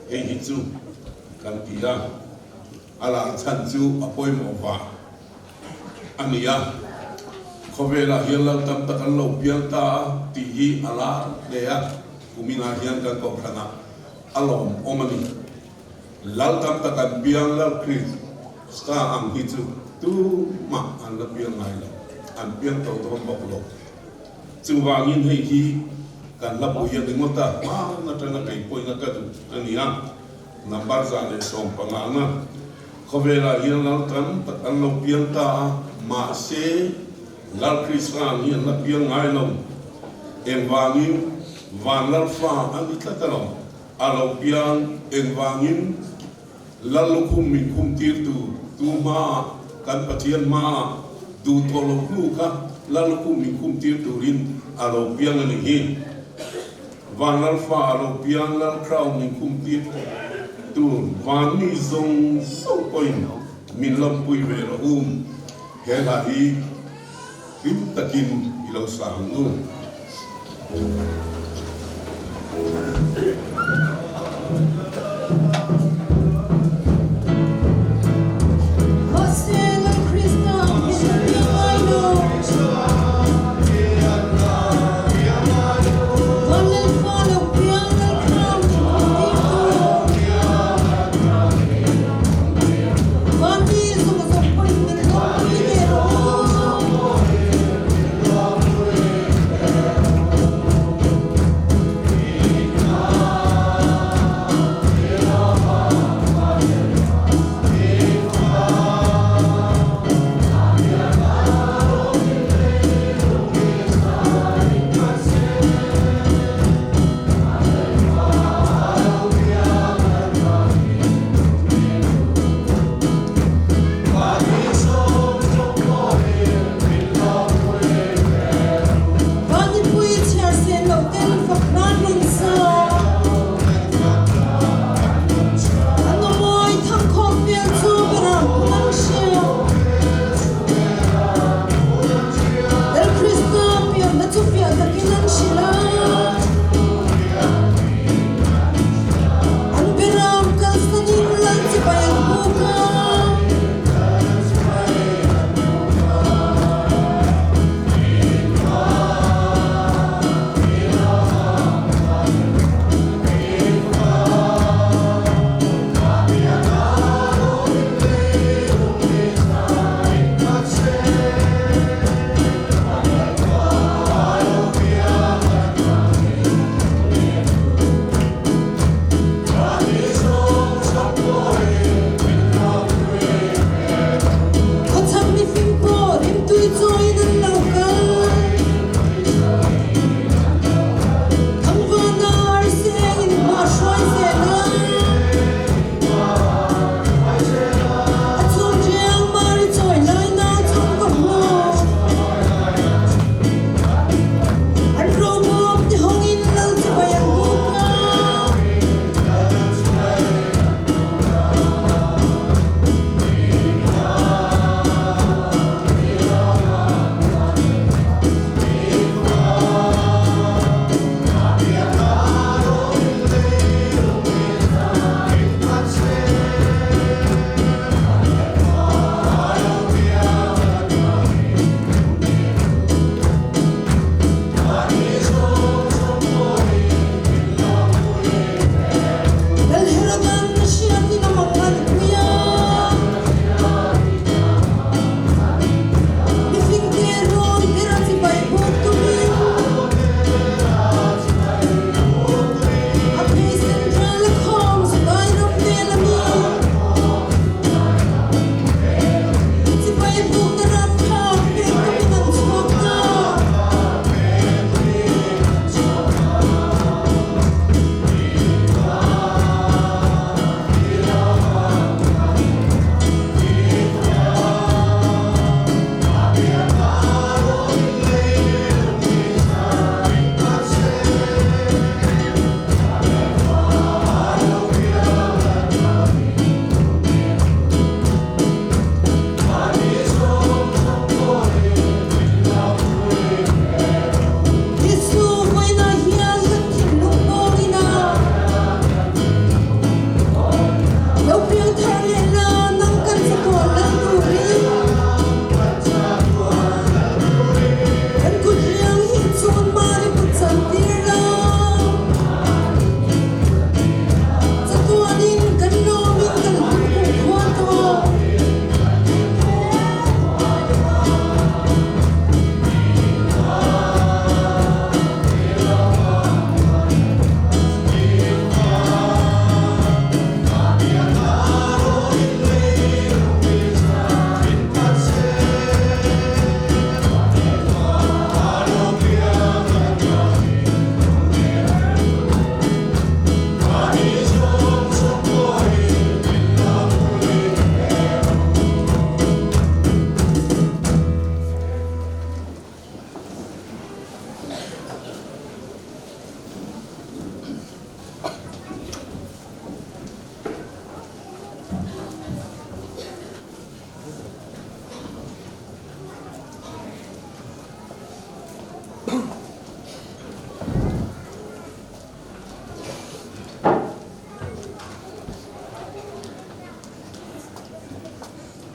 Hei hi chu kan ti a, a lar chhan chu a pawimawh vang a ni a. Khawvelah hian lal tam tak an lo piang ta a tih hi a lar hle a, kuminah hian kan kohhranah a lawmawm a ni. Lal tam tak an piang, Lal Krista ang hi chu tumah an la piang ngai lo, an piang tawh dawn bawk lo. Chuvangin hei hi kan hla pui a ni ngawt a, hman atanga kei pawhin a ka duh a ni a, number 115 na khawvelah hian lal tam tak an lo piang ta a, mahse Lal Krista hi an la piang ngai lo. Engvangin van lal fa a ni tlat a lo, a lo piang engvangin Lal lukhum min khum tirtu tu hmaah kan Pathian hmaah duh tawh loh hnu kha Lal lukhum min khum tir turin a lo piang a nih hi. Van Lal fa a lo piang Lal crown min khum tir tur van mi zawng zawng pawhin min lawmpui ve rawh u. He hla hi hlim takin i lo sa ang u.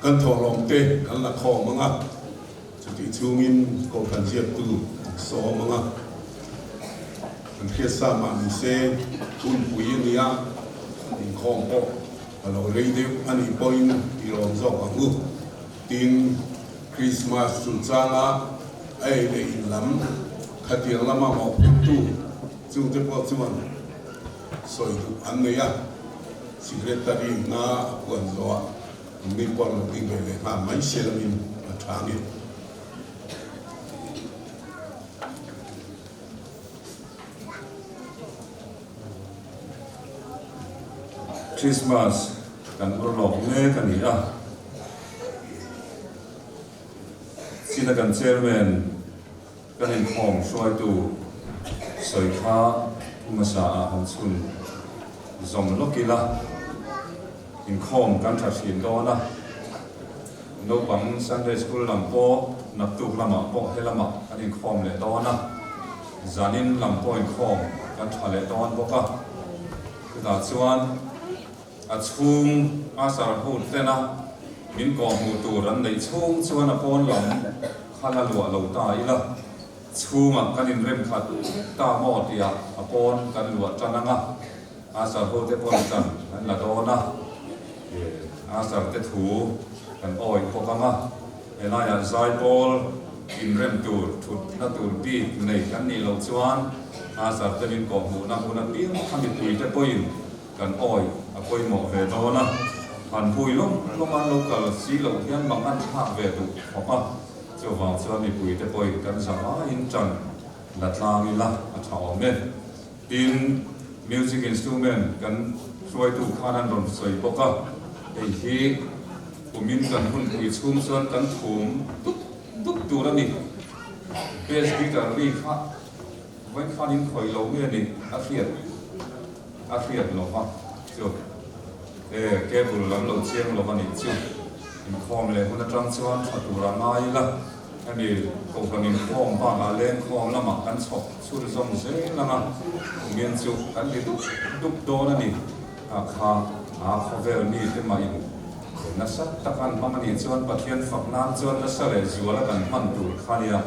Kan thawhlawm te kan la khawm ang a, chutih chhungin Kohhran ziaktu sawm ang a, kan hriat sa mah ni se hunpui a nia, inkhawm pawh a lo rei deuh a nih pawhin i lawm zawk ang u. Tin, Krismas chungchanga a ei leh in lam khatiang lama mawhphurtu chungte pawh chuan sawi duh an nei a, Secretary hna a puan zawhah mi pawh an lo ding ve leh nghal mai se lamin a tha ang e. Christmas kan ur lawk mek a ni a, china kan chairman Kan inkhawm hruaitu sawi kha hmasa ah han chhun zawm lawk ila, inkhawm kan tha thin dawn a, naupang Sunday School lam pawh naktuk lamah pawh helamah kan inkhawm leh dawn a, zanin lam pawh inkhawm kan tha leh dawn bawk a, chutah chuan a chhung a sarhu tena min kawhhmuh tur an neih chhung chuan a pawn lam kha la luah lo ta ila, chhungah kan inrem khat ta maw tihah a pawn kan luah tan ang a, a sarhu te pawn tan an la dawn a, a sar te thu kan awih bawk ang a, helaiah zaipawl inrem tur thutna tur bik nei kan nih loh chuan a sar te min kawhhmuhna hun apiang kha mipuite pawhin Kan awi a pawimawh ve dawn a, han hui lawm lawm an lo kal si loh hian mang an thlak ve duh khawp a, chuvang chuan mipuite pawhin kan zavaiin tan la tlang ila a tha awm e. Tin, music instrument kan hruaitu khan an rawn sawi bawk a, hei hi kumin kan hunpui chhung chuan kan thum dup dup tur a ni. Bass guitar ri kha Vawikhan in khawih lo nge ni a hriat a hriat lo va chu e cable lam lo chiang lo va nih chu inkhawm leh hun atang chuan tha tur a ngai ila hemi kohhran inkhawm bakah lengkhawm lamah kan chhawk chhun zawm zel ang a kumin chu kan ti dup dup dawn a ni a kha a khawvel mi te mah in nasa tak an hmang a nih chuan Pathian fak nan chuan nasa leh zuala kan hman tur kha nia.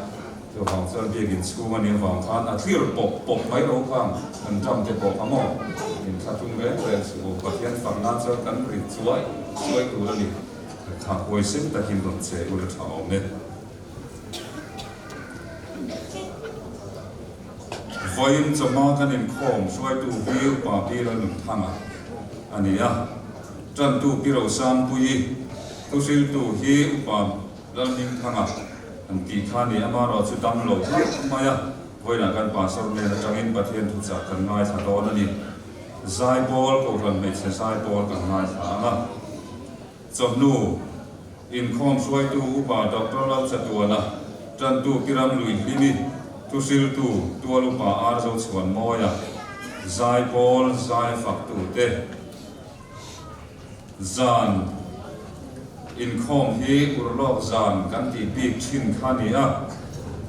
Chuvang chuan biakin chhung a nih avang khan a thlir pawp pawp mai lo khan kan drum te pawh kha maw in thla tum reng reng suh u, Pathian fak nan chuan kan rit chuai chuai tur a ni. Tha huaisen takin rawn che ula tha awm e. Vawiin chawhma kan inkhawm hruaitu hi Upa Pi Lalnunthanga a ni a, Tantu Pi Rosangpuii, thuhriltu hi Upa Lalhmingthanga an tih kha ni amarawh chu dam lo hlauh mai a, vawiinah kan pastor hnen atangin Pathian thuchah kan ngaithla dawn a ni. Zaipawl, Kohhran hmeichhe zaipawl kan ngaithla ang a. Chawhnu, Inkhawm hruaitu Upa Doctor Lalchatuana, Tantu Kiram Lui Hlimi, Thuhriltu Tual Upa Arzo Chhuanmawia, Zaipawl zai faktute, Zan inkhawm hi urlawk zan kan tih bik thin kha ni a,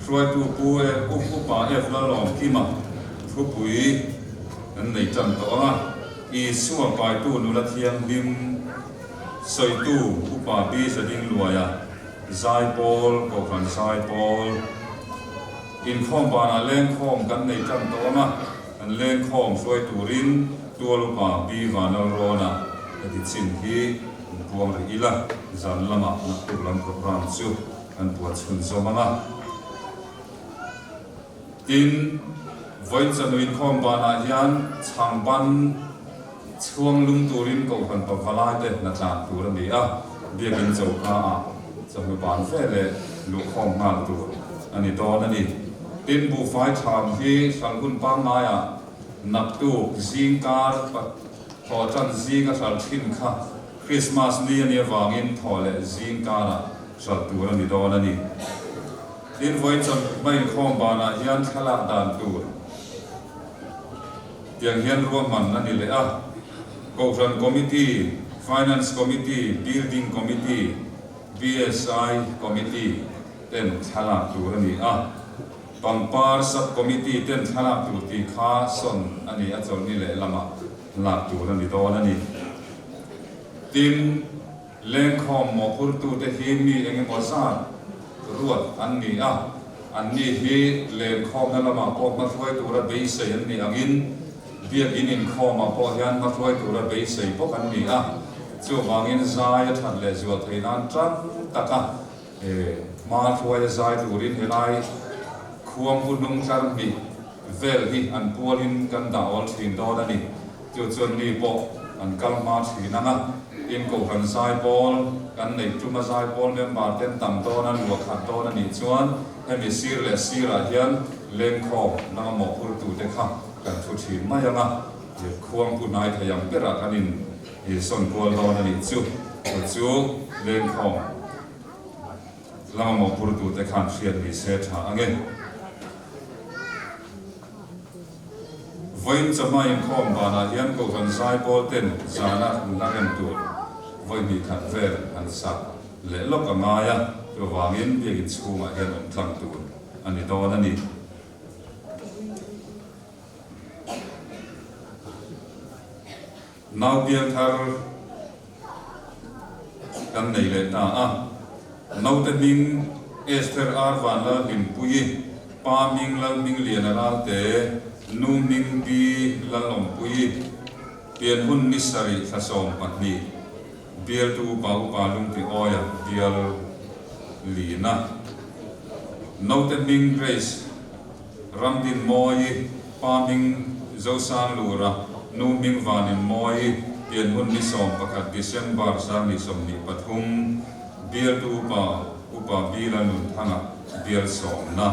hruaitu Pu Upa F Lalawmkima thupui kan nei tan tawh ang a, Isua paitu nula thianghlim sawitu Upa B Zadingluaia Zaipawl Kohhran Zaipawl inkhawm banah lengkhawm kan nei tan tawh ang a. An lengkhawm hruai turin Tual upa Pi Vanlalrawna heti chin hi an puang rih ila, zan lamah naktuk lam programme chu an puan chhunzawm ang a. Tin, vawiin chawhnu inkhawm banah hian chhangban chhuang lum turin Kohhran Pavalai te hna tlan tur a ni a, Biakin choka ah chawhnu ban fe leh luhkhawm nghal tur a ni dawn a ni. Tin, buhfai thlam hi hral hun pangngaiah naktuk zingkar thaw tan zing a hral thin kha Krismas ni a nih avangin thaw leh zingkarah hral tur a ni dawn a ni. Tin, vawiin chawhma inkhawm banah hian thlalak dan tur tiang hian ruahman a ni leh a, Kohhran Committee, Finance Committee, Building Committee, BSI Committee, ten thlalak tur a ni a, pangpar sub committee ten thlalak tur tih kha sawn a ni a, chawlhni leh lamah lak tur a ni dawn a ni. Tin. Lengkhawm mawhphurtute hi mi engemaw zat ruat an ni a, anni hi lenkhawmna lamah pawh hmahruai tura beisei an nih angin Biakinn inkhawmah pawh hian hmahruai tura beisei bawk an ni a, chuvangin zai a that leh zual theih nan tan taka hma hruaia zai turin helai khuangpu hnung tlar hnih vel hi an pualin kan dah awl thin dawn a ni. Chu chuan mi pawh an kal hma thin ang a, tin Kohhran zaipawl kan neih tuma zaipawl member ten tam dawn a, luah khat dawn a nih chuan hemi sir leh sirah hian lengkhawm lama mawhphurtute kha kan thu thin mai ang a, khuangpu hnai thei ang berah kan in sawn kual dawn a nih chu. Chu chu lengkhawm lama mawhphurtute khan hriat ni se tha ang e. Vawiin chawhma inkhawm banah hian Kohhran Zaipawl ten zana hna rem tur vawi hnih khat vel an sak leh lawk a ngai a, chuvangin biakinn chhungah hian awm tlang tur a ni dawn a ni. Nau bial thar kan nei leh ta a, naute hming Esther R Vanlalhlimpuii, pa hming Lalhmingliana Ralte, nu hming Pi Lalawmpuii, pian hun ni sarih thla 12, bialtu upa upa Lungti Awia bial lina, naute hming Grace Ramdinmawii, Pa hming Zosanglura, Nu hming Vaninmawii, pian hun ni 11 December 2023, Bialtu Upa Upa Bila Nunthanga bial sawmna.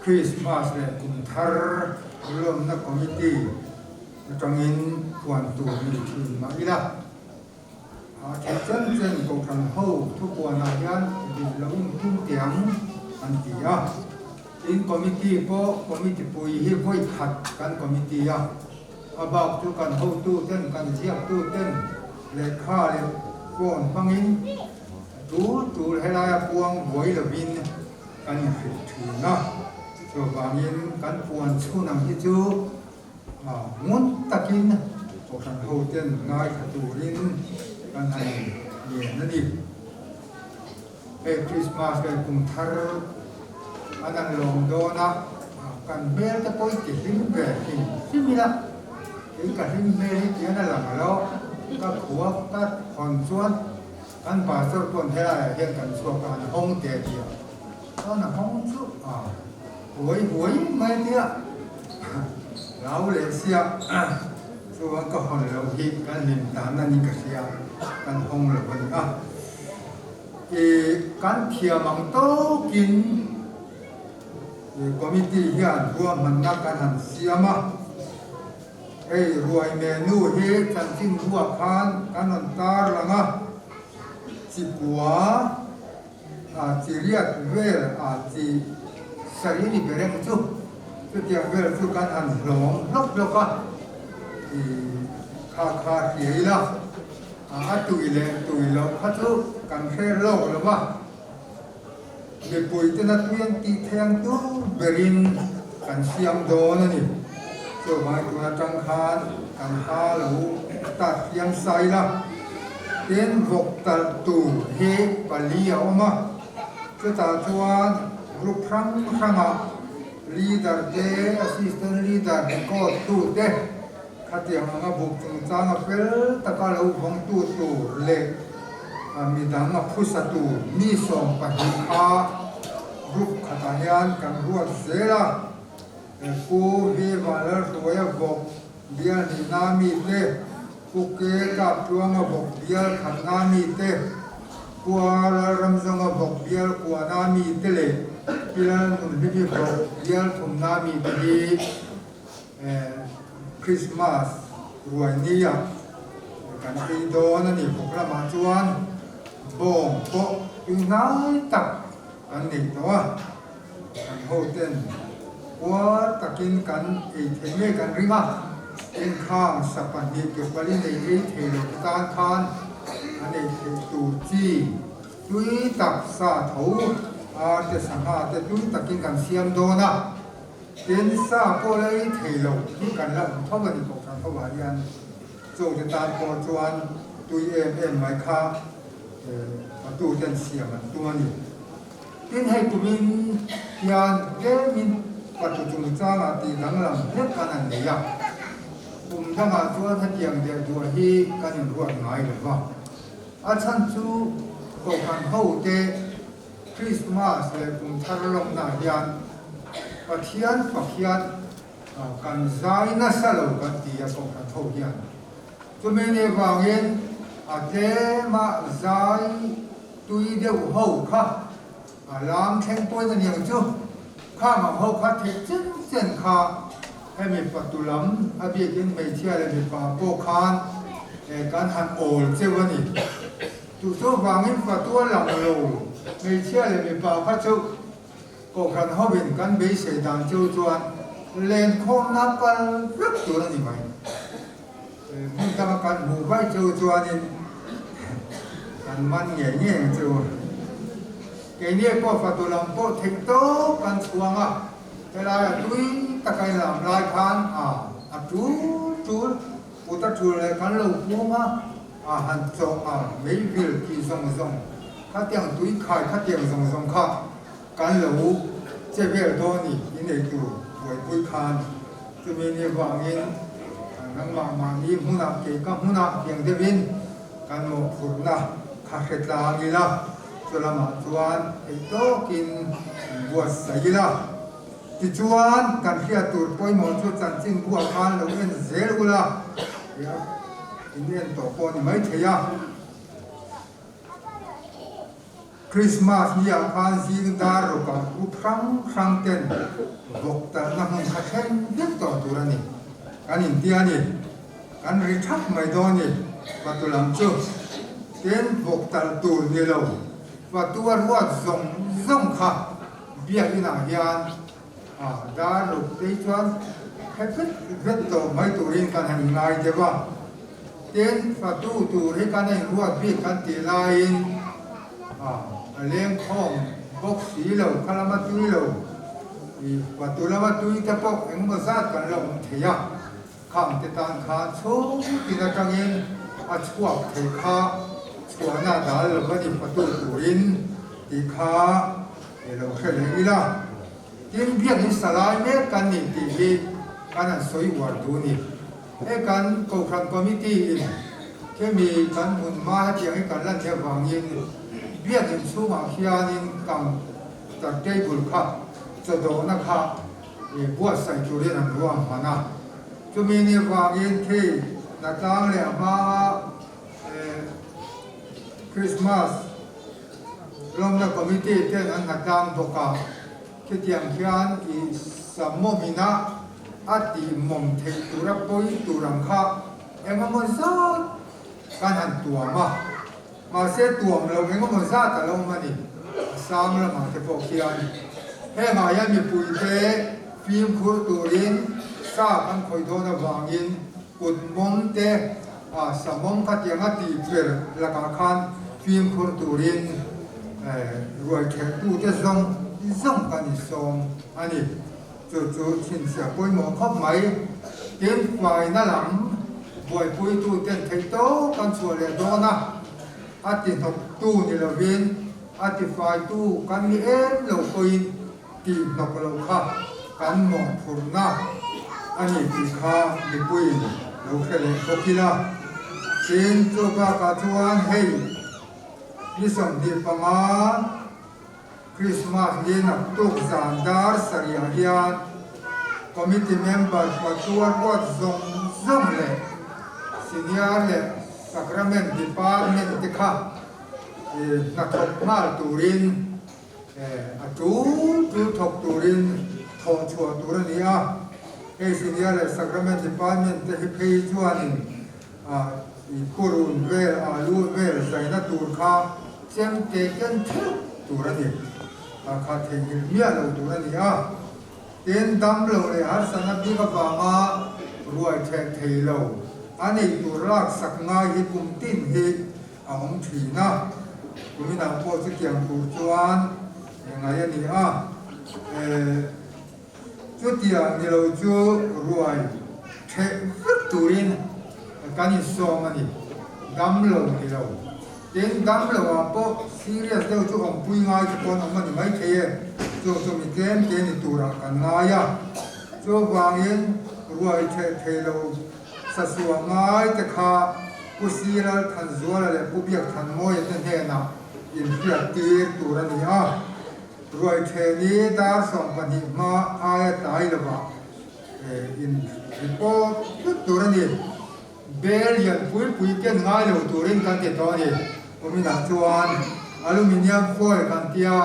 Krismas leh kum thar lawmna committee atangin puan tur ni thin mah ila, a theih chen chen Kohhran ho thupuanah hian dik lo in tum teh ang an ti a. Tin, committee pawh committee pui hi vawi khat kan committee a. A bak chu kan hotu ten, kan ziaktu ten lehkha leh phone hmangin tul tul helaia puang buai lovin kan inhrilh thin a. Chuvangin kan puan chhun ang hi chu ngun takin Kohhran hoten ngaithla turin kan han ngen a ni. Hei Christmas leh kum thar an han lawm dawn a, kan hmel te pawh i ti hlim ve hlim hlim ila, kei ka hlim hmel hi tian a lang lo, ka khua ka hawn chuan kan pastor pawn helaiah hian kan chhuak a, an hawng te a ti a, chuan a hawng chu a huai huai mai tia hlau leh sia chuan ka hawn loh hi kan hlim tan a ni ka hria, kan hawng lo a ni a. I kan thiam ang tawkin committee hian ruahmanna kan han siam a, hei ruai menu hi chanchin buah khan kan rawn tar lang a, chi kua a chi riat vel a chi sarih ni ber emaw chu, chutiang vel chu kan han hlawm hlawk hlawk a, i kha kha hria ila. A tui leh tui loh kha chu kan hre lawk lo va, mipuitena tui an tih theih ang tur berin kan siam dawn a ni. Chuvangin tun atang khan kan ha lo tat hiam sai la, tin vawk talh tur hi pali a awm a, chutah chuan group hrang hrangah leader te, assistant leader, record tu te, Khatiang anga buk chungchanga fel taka lo vawngtu tur leh midang a phusa tur mi 12 kha group khatah hian kan ruat zel a. Pu Viva Lalhruaia vawk bial nihna mi te, Pu Ke Kaptluanga vawk bial khatna mi te, Pu A Lalramzawnga vawk bial kuahna mi te leh Pi Lalnunhlimi vawk bial thumna mi te hi Christmas ruai nia kan ei dawn a ni bawk lamah chuan bawng pawh tui hnai tak kan nei tawh a, kan hoten puar takin kan ei thei ngei kan ring a. Tin khang sa pahnih ke pali nei ei thei lo te tan khan an ei theih tur chi tui tak sa tho ar te sangha te tui takin kan siam dawn a. Tin sa pawh la ei thei lo hi kan la awm tho a ni Kohhran ho ah hian chaw te tan pawh chuan tui em em mai kha fatu ten siam an tum a ni. Tin hei kumin hian tlemin fatu chungchangah tih danglam hlek kan han nei a, kum dangah chuan hetiang deh duah hi kan inruat ngai lo va. A chhan chu Kohhran ho te Krismas leh kum thar lawmnaah hian Pathian fak hian kan zai nasa lo kan ti a Kohhran ho hian. Chumi ni vangin a tlema zai tui deuh ho kha a lam thleng pawhin a niang chu. Khang ang ho kha theih chen chen kha hemi fatu lam a bikin hmeichhia leh mipa pawh khan kan han awl cheu a ni. Chu chu vangin fatu a lang lo hmeichhia leh mipa kha chu Kohhran hovin kan beisei dan chu chuan lenkhawmna kal vek tur a ni mai. Hmun danga kan hmuh vaih chu chuanin kan man ngei ngei ang chu. Keini pawh fatu lam pawh theih tawp kan chhuang a, helai a tui taka in lam lai khan a a tul tul kut a tul leh kan lo pum a, a han chawh a mei vil tih zawng zawng khatiang tui khai khatiang zawng zawng kha kan lo che vel dawn ni i nei tur buaipui khan chumi ni vangin nangmah mahni hmunah kei ka hmunah tiang deuhin kan mawhphurhna kha hre tlang ila chu lamah chuan theih tawkin in buatsaih ila tichuan kan hriat tur pawimawh chu chanchin buah khan lo en zel ula tia in en tawh pawh a ni maithei a. Krismas ni ah khan zing dar rawkah group hrang hrang ten vawk talhna hmun kha thleng vek tawh tur a ni. Kan intia a ni. Kan ri thap mai dawn ni. Fatu lam chu ten vawk talh tur ni lo. Fatu a ruat zawng zawng kha biakinn ah hian a dar ruk phei chuan khe vek vek tawh mai turin kan han ngai deuh a. Tin, fatu tur hi kan inruat bik kan tih laiin a lengkhawm bawk si lo, kha lama tui lo, i fatu lama tui te pawh engemaw zat kan la awm thei a, khang te tan khan chhung tin atangin a chhuak thei kha chhuahna dal lo va ni fatu turin tih kha lo hre leh ila. Tin, biakinn sa lai mek kan nih tih hi kan han sawi uar duh ni. He kan Kohhran Committee in khemi kan hmun hma hetiang hi kan lan leh vangin biakinn chhungah hianin kang tar table kha chawdawhna kha buatsaih turin an ruang hman a. Chumi ni vangin khi hnatlang leh a hmaa Christmas lawmna Committee ten an hnatlang bawk a. Khitiang khian i samawm ina a tihmawm theih tura pawi tur ang kha engemaw zat kan han tuam a, mahse tuam lo engemaw zat a lo awm a ni. A sang lamah te pawh khian hengah hian mipuite fimkhur turin sa kan khawih dawn avangin kut mawm te a samawm khatiang a tih per lakah khan fimkhur turin ruaitherhtute zawng zawng kan insawm a ni. Chu chu chhinchhiah pawimawh khawp mai. Tin, faina lam buaipuituten theih tawp kan chhuah leh dawn a, a ti hnawktu ni lovin a ti faitu kan ni em lo pawhin tih hnawk lo kha kan mawhphurhna a ni tih kha mipuiin lo hre leh bawk ila. Tin, chu bakah chuan hei ni 25, Krismas ni naktuk zan dar sarih hian Committee member patuar ruat zawng zawng leh Senior leh Sacrament Department te kha hnathawk nghal turin a tul tul thawk turin thawh chhuah tur a ni a. Hei Senior leh Sacrament Department te hi phei chuanin purun vel, alu vel zaina tur kha Chemte ken theuh tur a ni. A kha theihnghilh miah lo tur a ni a. Tin, dam lo leh harsatna bik avanga Ruai theh thei lo a neih tur laksak ngai hi kum tin hi a awm thin a, kuminah pawh chutiang tur chuan ngai a ni a. Chutiang ni lo chu ruai theh vek turin kan insawm a ni. Dam lo ni lo. Tin, dam lo ah pawh serious deuh chu awmpui ngai te pawn awm a ni maithei e. Chu chu mi tlem te ni turah kan ngai a. Chuvangin ruai theh thei lo sasuah ngai te kha Pu Siral Thanzuala leh Pu Biakthanmawia te hnenah inhriat tir tur a ni a. Ruai thehni dar 12 hma aia tlai lovah in report tlut tur a ni. Bel lian pui pui ken ngai lo turin kan ti tawh a ni. Kuminah chuan aluminium foil kan tia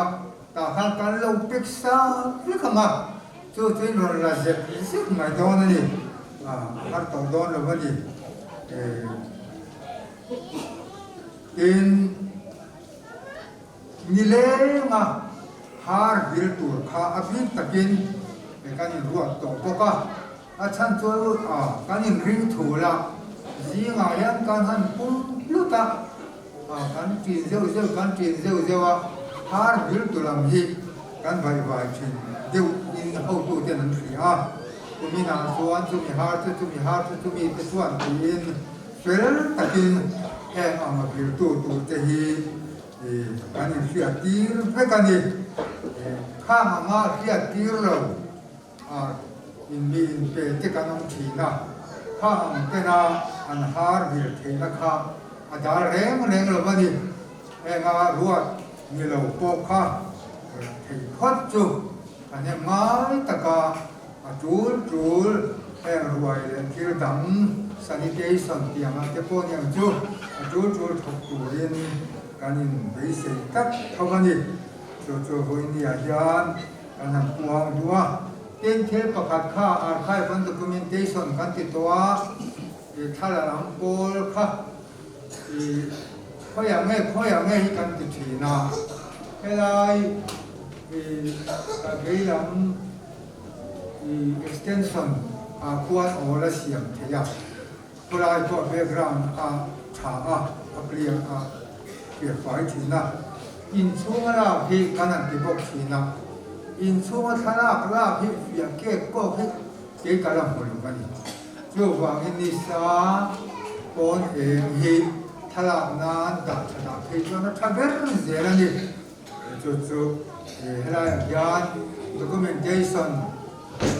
tah khan kan lo pek sa vek ang a, chu chu in rawn la zet zet mai dawn a ni. A har tawh dawn lo a ni. Tin. Nilenga har vil tur kha a bik takin kan inruat tawh bawk a, a chhan chu kan inring thul a, zingah hian kan han pum hlut a, kan ṭin zeuh zeuh kan ṭin zeuh zeuh a, har vil tu lam hi kan vaihvai ṭhin deuh in hotuten an hria a, kuminah chuan chumi har chu chumi har chu chumi te chuan tiin fel takin heng ang a viltu turte hi Kan inhriat tir vek a ni. Khang anga hriat tir lo in mi inpe te kan awm thin a, khang ang tena an har vir theihna kha a dal reng reng lo a ni. Henga ruat ni lo pawh kha thei phawt chu an em ngai tak a, a tul tul heng ruai leh thil dang sanitation tih ang ah te pawh ni ang chu a tul tul thawk turin kan in beisei tlat tho a ni. Chu chu vawinia hian kan han puang duh a. Tin, thil pakhat kha archive and documentation kan ti tawh a, i thla lam pawl kha i khawiah nge khawiah nge hi kan ti thin a, helai i ka vei lam i extension ah khuan awl a siam theih a, khawlai pawh background a tha a, a clear a clear fai thin a, inchhunga lak hi kan han ti bawk thin a, inchhunga thlalak lak hi fiah kek kawk hi kei ka la hmu lo a ni. Chuvangin nisa pawn eng hi thlalak nan dah tha dah phei chuan a tha ber zel a ni. Chu chu helaiah hian documentation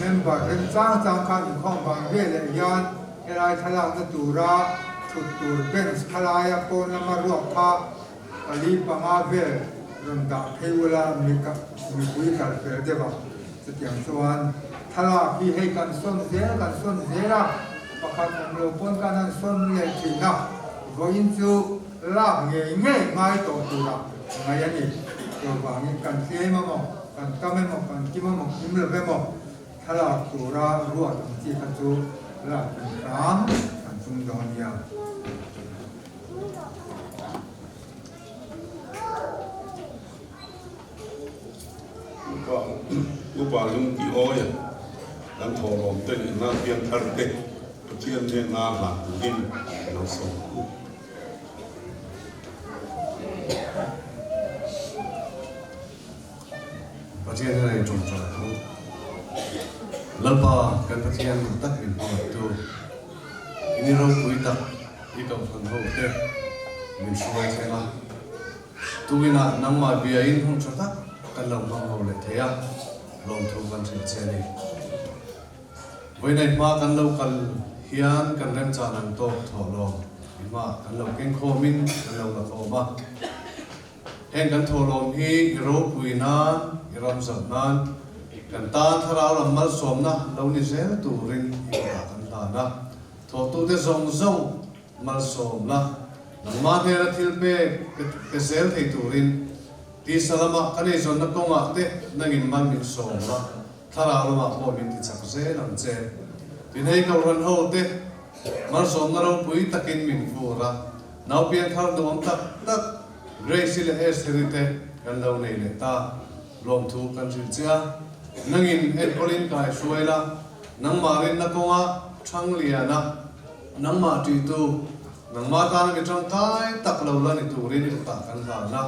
member remchang chang khan inkhawm vang veleh hian helai thlalakna tura thut tur bench khalaia pawn lama ruak kha pali panga vel rawn dah phei ula mipui kal fel deuh a. Chutiang chuan thlalak hi hei kan sawn zel kan sawn zel a, pakhat awm lo pawn kan han sawn leh thin a, vawiin chu lak ngei ngei ngai tawh turah ngai a ni. Chuvangin kan tlem emaw, kan tam emaw, kan kim emaw, kim lo emaw thlalak tura ruat ang chi kha chu lak tum hram kan tum dawn nia. Upa lung tih awi a, kan thawhlawm te leh nau piang thar te Pathian hnena hlan turin ka lo sawm ang u. Pathian hian a inṭawngṭai ang u. Lalpa kan Pathian duh tak min hmangaihtu, i ni ropui tak i kohhran ho te min hruai thleng a. Tukinah nangmah biain hun tha tak kan lo hmang ho leh thei a, lawmthu kan hrilh che a ni. Vawiinai hma kan lo kal hian kan remchan ang tawk thawh lawm i hma kan lo keng khawmin kan lo la khawm a. Heng kan thawh lawm hi i ropui nan, i ram zauh nan, kan tan thlarau lam malsawmna lo ni zel turin i kutah kan hlan a. Thawhtute zawng zawng Malsawmna, nangmah hnena thil pek pe zel thei turin tisa lama kan eizawnna kawngah te nangin mal min sawm la, thlarau lamah pawh min ti chak zel ang che. Tin hei Kohhran ho te malsawmna ropui takin min vur a, naupiang thar nuam tak tak Grace-i leh Esther-i te kan lo nei leh ta, lawmthu kan hrilh che a, nangin enkawlin kai hruai la, nangmah rinna kawngah. Thangliana, nangmah ṭihtu, nangmah tana mi ṭangkai tak lo la ni turin i kutah kan hlan a,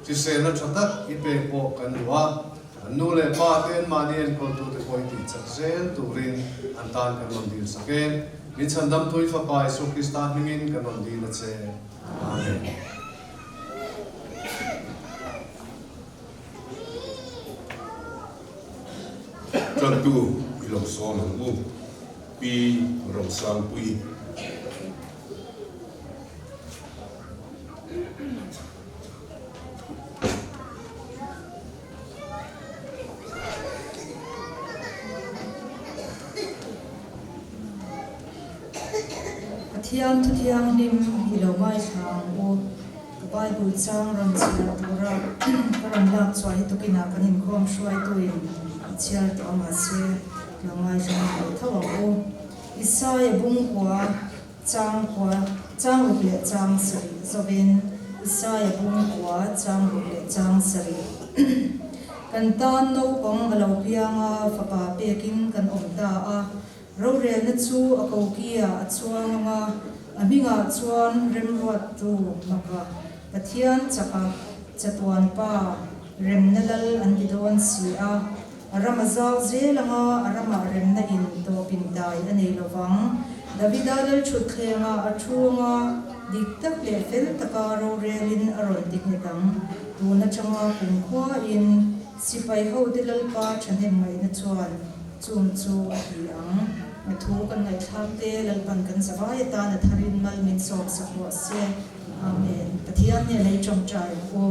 hriselna ṭha tak i pek pawh kan duh a, an nu leh pa te anmahni enkawltute pawh i tihchak zel turin an tan kan rawn dil sak e. Min chhandamtu i Fapa Isua Krista hmingin kan rawn dil a che. Amen. Tantu i lo sawm ang u, Pi Rosangpui. Pathian Thuthianghlim i lo ngaithla ang u. Ka Bible chang rawn chhiar tura ka rawn lak chhuah hi tukinah kan inkhawm hruaituin a chhiar tawh a mahse lo ngaithla ngam lo tho ang u. Isaia bungkua chang kua chang ruk leh chang sarih zawin Isaia bungkua chang ruk leh chang sarih kan tan naupang a lo piang a, fapa pekin kan awm ta a. Rorelna chu a kokia a chuang ang a, a hmingah chuan remruattu maka Pathian chaka chatuan pa remna lal an ti dawn si a. A ram a zau zel ang a, a ramah remna in tawpin dai a nei lo vang. Davida lalṭhutthlengah a thu ang a, dik tak leh fel taka rorelin a rawn ti nghet ang. Tun aṭanga kumkhuain sipai hote Lalpa ṭhahnem ngaihna chuan Chung chu a ti ang. A thu kan ngaihthlak te Lalpan kan zavai atan a tharin mal min sawm sak rawh se. Amen. Pathian hneh lei tawngtai ang u.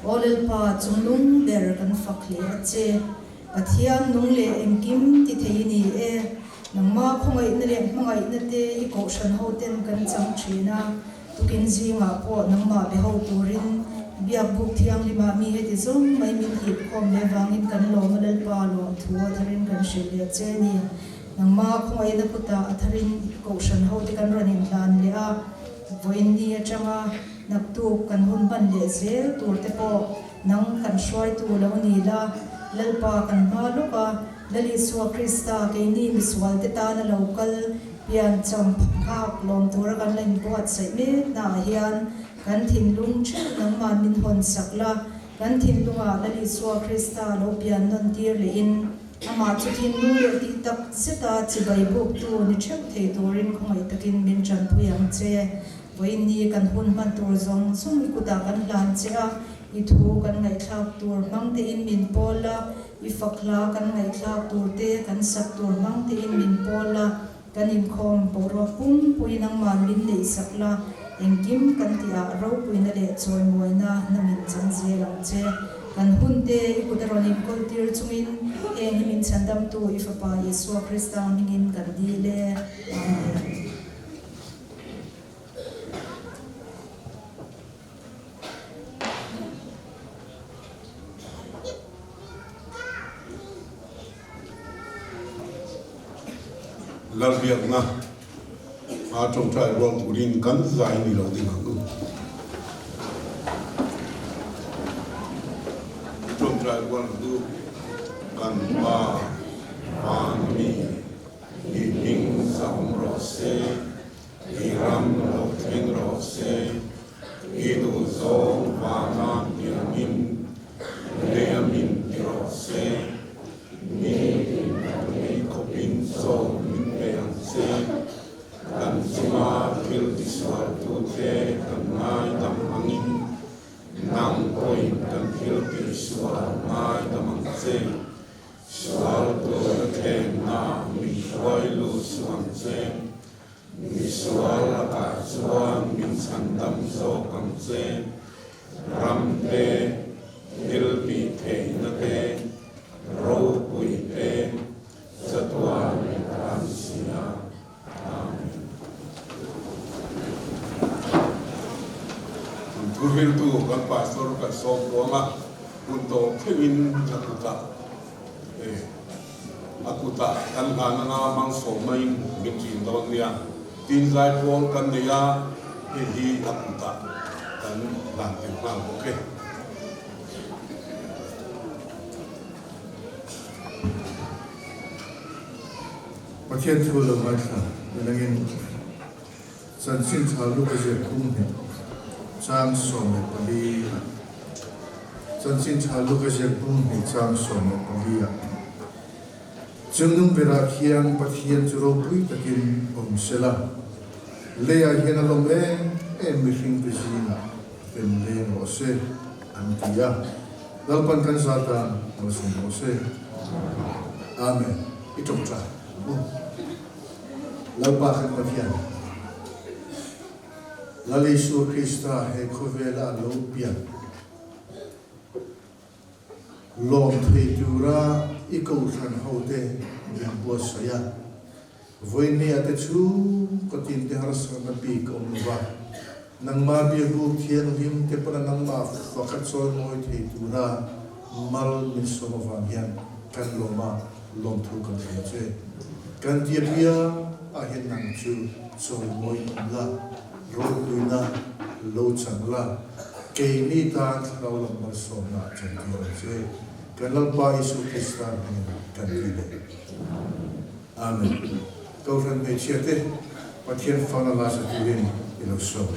Aw Lalpa, chung lung ber kan fak hle a che. Pathian nung leh engkim ti thei i ni e. Nangma khawngaihna leh hmangaihna te i kohhran ho ten kan chang thin a. Tukin zingah pawh nangmah be ho turin Biakbuk thianghlimah mi heti zawng mai min hip khawm leh vangin kan lawm a Lalpa lawm thu a tharin kan hrilh leh che ni. Nangma khawngaihna kutah a tharin Kohhran hote kan rawn inhlan leh a, vawiin ni atanga naktuk kan hun hman leh zel tur te pawh nang kan hruaitu lo ni la, Lalpa kan hma lawk a, Lal Isua Krista keini misualte tana lo kal pian cham phak lawm tura kan la inbuatsaih mek naah hian kan thinlung theuh nangman min hawn sak la, kan thinlungah Lal Isua Krista lo pian nawn tir lehin amah chu thinlung leh tih tak zeta chibai buktu ni theuh thei turin khawngaih takin min tanpui ang che. Vawiinni kan hun hman tur zawng zawng i kutah kan hlan che a, i thu kan ngaihthlak tur hmang tein min pawl la, I fak hla kan ngaihthlak tur te, kan sak tur hmang tein min pawl la, kan inkhawm boruak pumpuiin angman min neih sak la, engkim kan tihah ropuina leh chawimuaina na min chang zel ang che. Kan hun te i kut a rawn inkawl tir chungin heng hi min chhandamtu i Fapa Isua Krista hmingin kan dil e. Amen. Lalbiakna a tawngtai rual turin kan zai ni lo ding ang u. Tawngtai rual ang u. Kan Pa van mi i hming zam rawh se. I ram lo thleng rawh se. I duhzawng vanga piangin lei a min ti rawh se. Mi tin kan ei khawpin chaw min pe ang che. Kan chunga thil tisualtute kan ngaidam angin nang pawhin kan thil tihsual ngaidam ang che. Sual tawhna thlenna min hruai lut suh ang che. Misual lakah chuan min chhandam zawk ang che. Ram te, thil tih theihna te, ropui te, chatuan i tan si a. Amen. Thuhriltu kan Pastor kan sawm kuang a, hun tawp thlengin a kutah a kutah kan hlan anga hmang sawm maiin min ṭin dawn nia. Tin zaipawl kan nei a, hei hi a kutah kan hlan tel nghal bawk e. Pathian thu lo ngaithla nilangin Chanchin Tha Luka ziak bung hnih chang 14 ah Chanchin Tha Luka ziak bung hnih chang 14 ah Chungnung berah khian Pathian chu ropui takin awm sela, leiah hian a lawm em em mihringte zingah rem leng rawh se, an ti a. Lalpan kan zar tan malsawm rawh se. Amen. I tawngtai ang u. Lalpa kan Pathian, Lal Isua Krista he khawvela a lo pian. Lawm thei tura i kohhran hote min buatsaih a, vawinia te chu ka tinte harsatna bik a awm lo va, nangmah biakbuk thianghlim te pawn a nangmah faka chawimawi thei tura mal min sawm avang hian kan lawm a, lawmthu kan hria che. Kan tia piang ah hian nang chu chawimawi awm la, ropuina lo chang la. Keini tan thlarau lam malsawmna a chantir ang che. Kan Lalpa Isu Krista hmingin kan ti leh. Amen. Kohhran hmeichhia te Pathian fana la sa turin i lo sawm.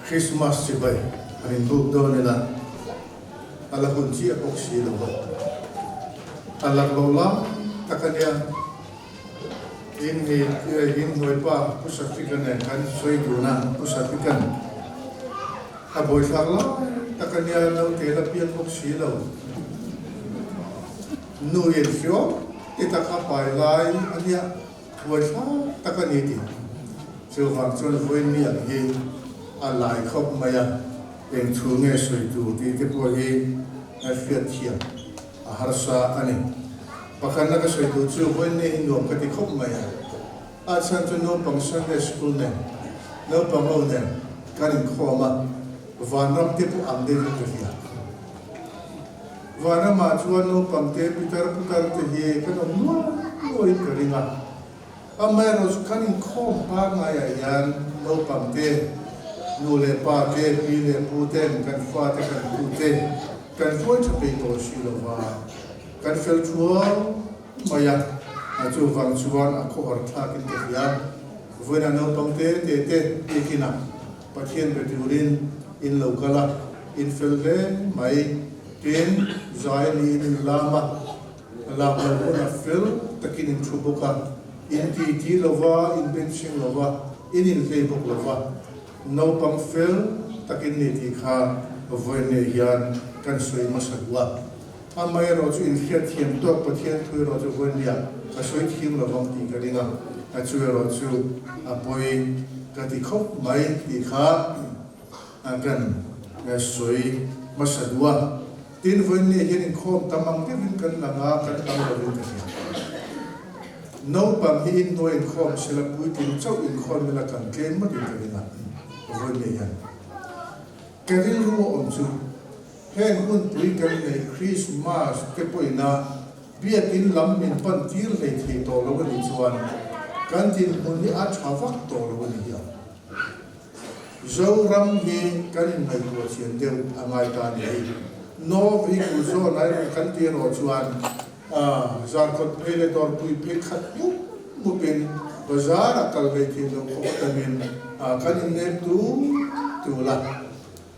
Christmas chibai han inbuk dawn ila a la hun chiah bawk si lo va, a lak loh lai tak a nia. In hi in hnuaipa Pu Safika nen kan sawi dun a, Pu Safika'n a buaithlak lai tak a nia, naute la piang bawk si lo. Nu in hriawm ti tak a pai lai a nia, buaithlak tak a ni tih. Chuvang chuan vawiin ang hi a lai khawp mai a, eng thu nge sawi tur tih te pawh hi hriat thiam a harsa a ni. Pakhatna ka sawi duh chu vawiin hi nuam ka ti khawp mai a, a chhan chu naupang Sunday School nen, naupang ho nen kan inkhawm a, vanram te pawh ang deuhin ka hria. Vanramah chuan naupang te, pitar putar te hi kan awm nual nualin ka ring a, amaherawhchu kan inkhawm pangaiah hian naupang te, nu leh pa te, pi leh pu ten kan fate kan tu te kan hruai tha peih tawh si lo va. Kan fel thuau mai a, chuvang chuan a khawhar thlakin ka hria. Vawiina naupang te te te biakina Pathian be turin in lo kal a, in fel hle mai. Tin, zai niin in lam a, lam lo pawn a fel takin in thu bawk a, in titi lo va, in benching lo va, in inhlei bawk lo va. Naupang fel takin ni tih kha vawiin hian kan sawi hmasa duh a. Amaherawh chu inhriatthiam tawk Pathian thu erawh chu vawinia ka sawi thiam lo vang tih ka ring a, a chu erawh chu a pawi ka ti khawp mai tih kha kan sawi hmasa duh a. Tin, vawinia hian inkhawm tam ang deuhin kan lang a, kan tam lovin ka hria. Naupang hi inhnuai inkhawm sela puitling chauh inkhawm ila kan tlem ngawtin ka ring a, vawinia hian ka rilru a awm chu. Heng hunpui kan neih Krismas te pawhina biakin lam min pan tir hlei thei tawh lo a nih chuan kan dinhmun hi a tha vak tawh lo a ni hi ang. Zoram hi kan inngaihtuah chian deuh a ngai ta a ni hi. Nov hi kulzawn ai rawn kan ti erawh chuan zarkawt phei leh dawrpui phei khat mup mupin bazar ah kal hlei thei lo khawp atamin kan innep tul tul a.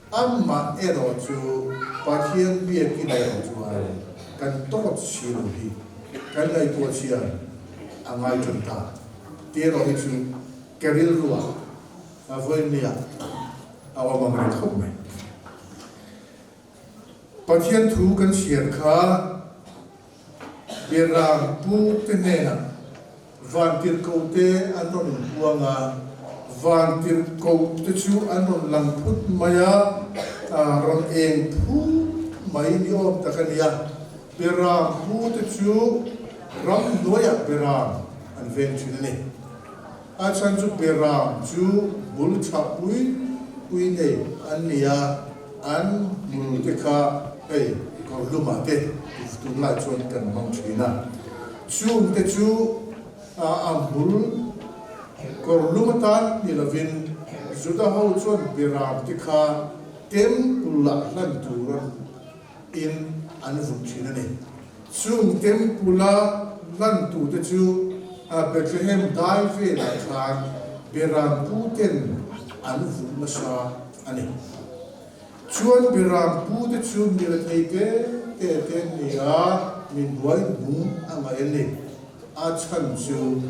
Amah erawh chu Pathian biakin erawh chuan kan tawt si lo hi kan ngaihtuah chian a ngai tan ta tih erawh hi chu ka rilruah a vawinia a awm ang reng khawp mai. Pathian thu kan chhiar kha Beram pu te hnenah Vantirhkohte an rawn inpuang a, Vantirhkohte chu an rawn lang phut mai a, rawn eng phut mai ni awm tak a ni a. Beram pute chu ramhnuaiah beram an veng thin a ni. A chhan chu beram chu bul chhah pui pui nei an ni a, an hmul te kha hei kawrhlumah te tunlai chuan kan hmang thin a. Chung te chu a hmul kawrhlum atan ni lovin Juda ho chuan beram te kha temple ah hlan tur in an vut thin a ni. Chung temple a hlan tu te chu Bethlehem dai velah khan beram pu ten an vut nasa a ni. Chuan beram pu te chu mi rethei te te te an ni a, mi hnuai hnung a ngaih a ni. A chhan chu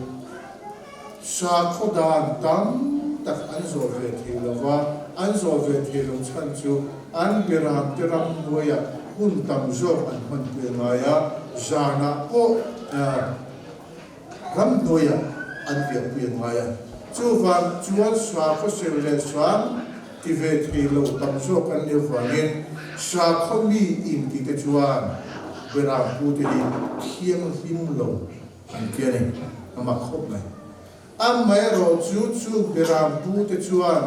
sakhaw dan tam tak an zawh ve thei lo va, an zawh ve thei lo chhan chu an beram te ram hnuaiah hun tam zawk an hmanpui a ngai a, zanah pawh ram hnuaiah an viahpui a ngai a. Chuvang chuan sakhaw ser leh sang ti ve thei lo tam zawk an nih avangin sakhaw mi inti te chuan beram pute hi thianghlim lo an ti a ni. A mak khawp mai. Amaherawh chu chu beram pute chuan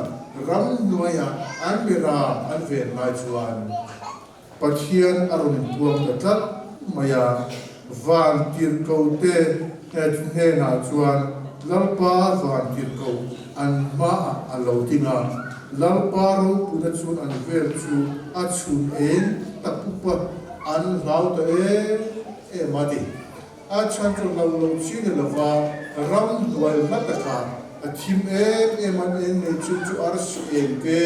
ram hnuaiah an beram an ven lai chuan Pathian a rawn inpuang ta tlat mai a, van tirhkohte hnenah chuan Lalpa van tirhkoh an hmaah a lo ding a, Lalpa ropuina chuan an vel chu a chhun eng ta pup a, an hlau ta em em a ti. A chhan chu hlau lo chi ni lova ram hnuai hla takah a thim em em an eng nei chung chu arsi eng te.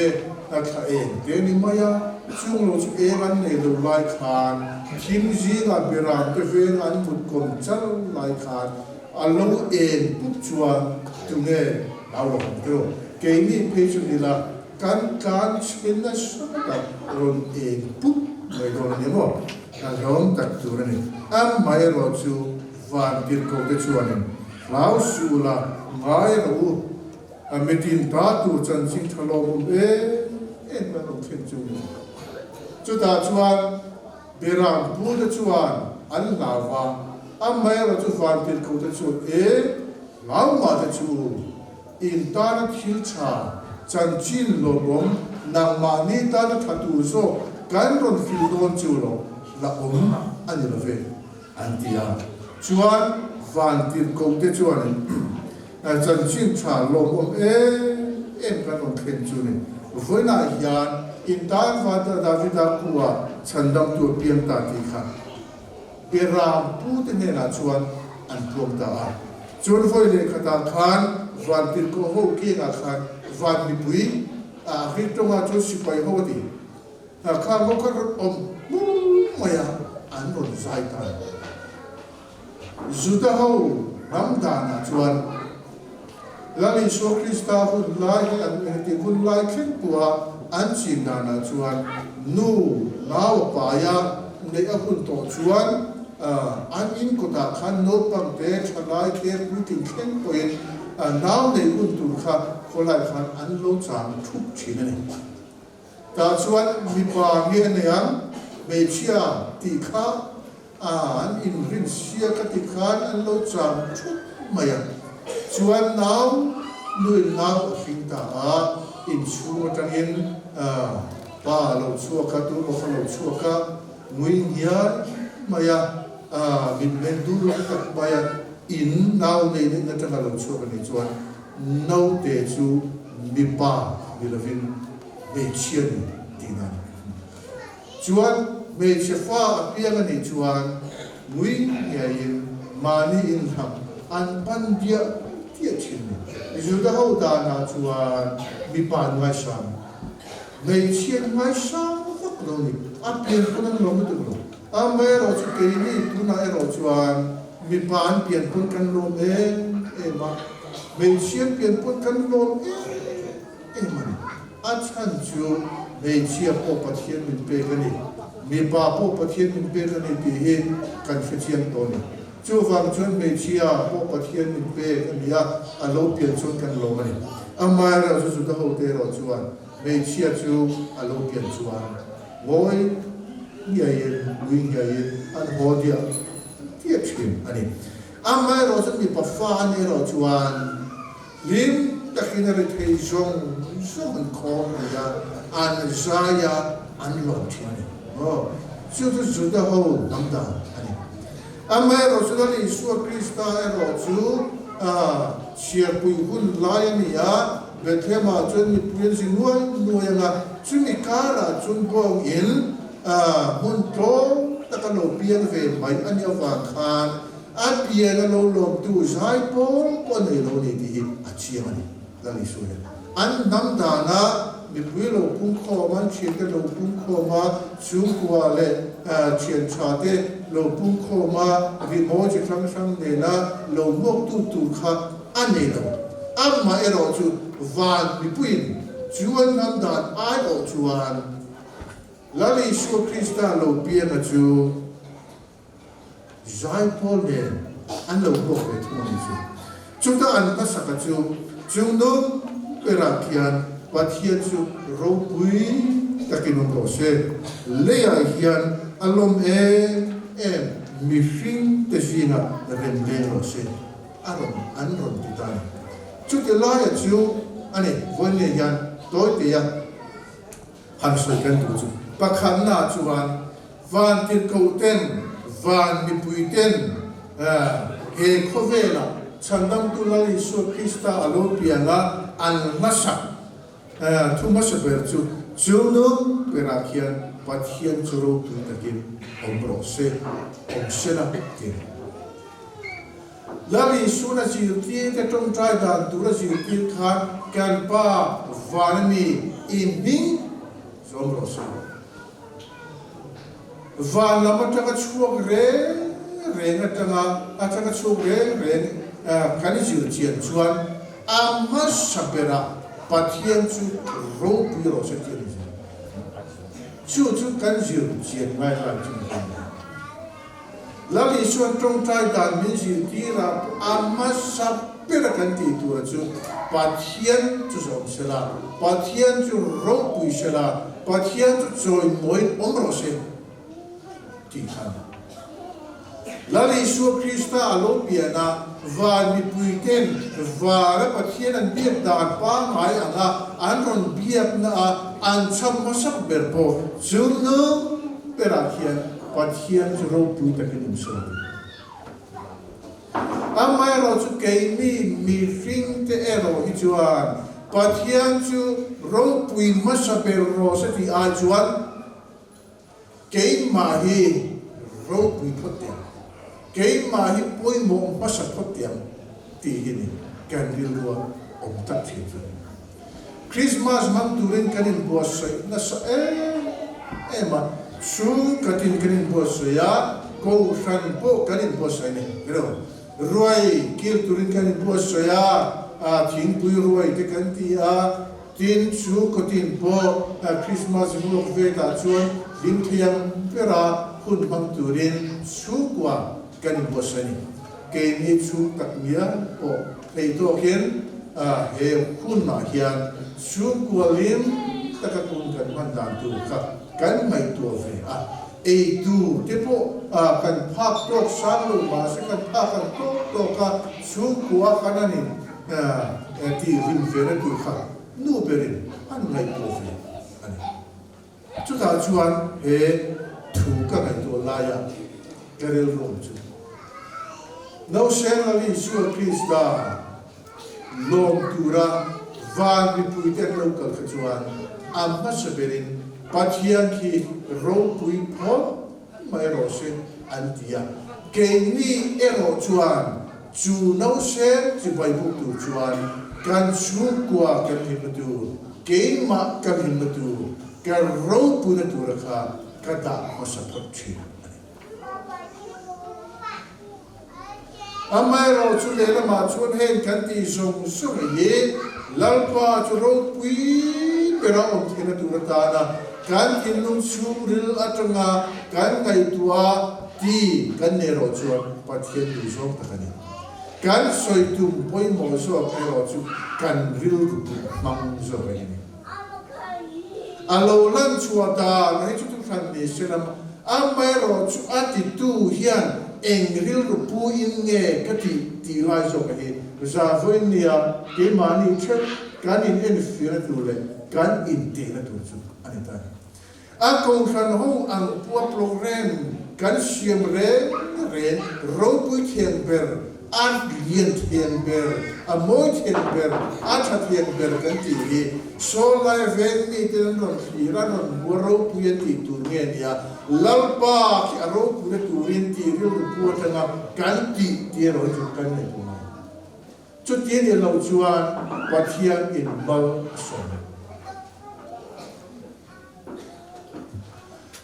thla eng te ni mai a, chung lo chu eng an nei lo lai khan thim zingah beram te veng an mut kawm char lai khan a lo eng pup chuan tunge hlau lo ang tiraw? Keini phei chu nila kan tlan chhe nasa tak rawn eng pup mai dawn a ni maw? Ka hlawm tak tur a ni. Amaherawh chu van tirhkoh te chuanin hlau suh la ngai rawh u. A mitin ta tur chanchin tha lawmawm em em kan awm thin chu ni. Chutah chuan Beram pute chuan an hlau va, amaherawh chu vantirhkohte chuan e hlau mah te chu u, in tana thil tha chanchin lawmawm nangmahni tana tha tur zawk kan rawn fil dawn chu lo la awm a ni lo ve. An ti a. Chuan vantirhkohte chuanin chanchin tha lawmawm em em kan rawn thlen chu ni. Vawiinah hian in tan Father Davida khua chhandamtu a piang ta tih kha Beram pute hnenah chuan an puang ta a. Chuan vawi leh khatah khan vantirhkoh ho kengah khan van mipui ah Greek tawngah chuan sipai ho a ti. Kha ho kha rawn awm hmur mai a, an rawn zai ta a. Juda ho hnam danah chuan Lal Isua Krista hun lai hi an heti hun lai thleng pawha an chin danah chuan nu nau a pai a, neih a hun tawh chuan an in kawtah khan naupang te thalai te puitling thleng pawhin nau neih hun tur kha khawlai khan an lo chang thup thin a ni. Tah chuan mipa nge a nei ang, hmeichhia tih kha an inrin sia ka ti khan an lo cham thup mai a. Chuan nau nuin nau a hring ta a, inchhung atangin pa a lo chhuak a, tu bawk a lo chhuak a, ngui ngiai mai a, mitmeng dur tak mai a, in nau nei neihna atanga lo chhuak a nih chuan Naute chu mipa ni lovin hmeichhia ni tihna a ni. Chuan hmeichhe fa a piang a nih chuan ngui ngeiin mahni inhlam an pan diah diah thin ni. Juda ho danah chuan mipa an ngaisang, hmeichhia an ngaisang vak lo ni. A pian pawn an lawm lutuk lo. Amaherawh chu keini tunah erawh chuan mipa an pian pawn kan lawm em em a, hmeichhia an pian pawn kan lawm em em a ni. A chhan chu hmeichhia pawh Pathian min pek a ni, mipa pawh Pathian min pek a ni tih hi kan hrechiang tawh a ni. Chuvang chuan hmeichhia pawh Pathian min pek a ni a, a lo pian chuan kan lawm a ni. Amaherawh chu Juda hote erawh chuan hmeichhia chu a lo pian chuan Ngawi ngiaiin, lui ngiaiin an haw diah diah thin a ni. Amaherawh chu mipa fa an erawh chuan hlim takin a ri thei zawng zawng an khawm mai a, an zai a, an lawm thin a ni. Aw, chu chu Juda ho hnam dan a ni. Amaherawh chu Lal Isua Krista erawh chu chhiarpui hun lai a ni a, Bethlehem-ah chuan mipui an zi nuai nuai ang a, chumi karah chuan bawng in hmun tlawm taka lo piang ve mai a nih avang khan a pian a lo lawmtu zai pawl pawh a nei lo a ni tih hi a chiang a ni. Lal Isua hian an hnam dana mipui lo pungkhawm, an thiante lo pungkhawm a, chhungkua leh thian tha te lo pungkhawm a, rimawi chi hrang hrang nena lo hmuaktu tur kha a nei lo. Amah erawh chu van mipuiin chu an hnam dan aiawh chuan Lal Isua Krista lo pianga chu Zaipawl nen an lo hmuak ve thung a ni chu. Chuta an hmasaka chu chung nung berah khian Pathian chu ropui takin awm rawh se. Leiah hian a lawm em em mihring te zingah rem leng rawh se a rawn an rawn ti ta a ni. Chuti laia chu a ni vawiin hian Tawitea Han sawi kan duh chu pakhatna chuan van tirhkoh ten, van mipui ten he khawvela Chhandamtu Lal Isua Krista a lo piang a, an hmasak thu hmasa ber chu chu nung berah khian Pathian chu ropui takin awm rawh se, awm sela ti a ni. Lal Isuan a zirtirte tawngtai dan tur a zirtir khan kan Pa van a mi. I hming zawm rawh se. Van lam atanga chhuak reng reng atanga atanga chhuak reng reng kan zir chian chuan a hmasa berah Pathian chu ropui rawh se tih a ni zel. Chu chu kan zir chian ngai lai chu ni zel. Lal Isuan tawngtai dan min zirtirah pawh a hmasa bera kan tih tura chu Pathian chu zawm sela, Pathian chu ropui sela, Pathian chu chawimawiin awm rawh se tih kha a ni. Lal Isua Krista a lo pian a, van mipuiten vara Pathian an biak dan pangngai anga an rawn biakna a an chham hmasak ber pawh chu nung berah khian Pathian chu ropui takin awm sawi a ni. Amaherawh chu keini mihringte erawh hi chuan Pathian chu ropui hmasa ber rawh se tih ai chuan keimah hi ropui phawt teh ang, keimah hi pawimawh hmasa phawt teh ang tih hi ni kan rilrua awm tak thin chu a ni. Krismas hmang turin kan inbuatsaih nasa em em a, chhungkhatin kan inbuatsaih a, kohhran pawh kan inbuatsaih a ni. Hello. Ruai kil turin kan inbuatsaih a, thingpui ruai te kan ti a, tin chhungkhatin pawh Krismas ruak vetah chuan hlim thei ang bera hun hmang turin chhungkua kan inbuatsaih a ni. Keini chhung tak ngial pawh Thei tawkin he hunah hian chhungkua lim taka kum kan hman dan tur kha kan ngaihtuah ve a, ei tur te pawh kan phak tawk sang lo mahse kan phak ang tawk tawk a, chhungkua khan an in tih rim ve na tur kha nu berin an ngaihtuah ve a ni. Chutah chuan he thu ka ngaihtuah laia ka rilruam chu Nausen Lal Isua Krista lawm tura van mipuite an lo kal kha chuan a hmasa berin Pathian khi ropui phawt mai rawh se an ti a. Keini erawh chuan chu nausen chibai buk tur chuan kan chhungkua kan hlimna tur, Keimah ka hlimna tur, ka ropuina tura kha ka dah hmasa phawt thin a ni. Amaherawhchu lehlamah chuan heng kan tih zawng zawng hi Lalpa chu ropui bera awm theihna tur atana kan thinlung chhungril atanga kan ngaihtuah ti kan nei erawh chuan Pathian duhzawng tak a ni. Kan sawi tum pawimawh zawk erawh chu kan rilru put hmang zawk a ni. A lo lan chhuah dan hi chu chu hran ni se lam amaherawh chu a titu hian eng rilru pu in nge ka tih tih lai zawk a hi. Zahvawiin nia keimahni theuh kan in enfirna tur leh kan intehna tur chu a ni ta a ni. A kohhran ho ang pua program kan siam reng reng, ropui thiang ber, a lian thiang ber, a mawi thiang ber, a tha thiang ber kan tih hi saw lai veng mite an rawn thlir a, rawn hmu a ropui an tih tur nge nia, Lalpa khi a ropuina turin tih rilru pu atanga kan tih tih erawh hi chu kan ngaihtuah ngai. Chuti ni lo chuan Pathian in mal a sawm.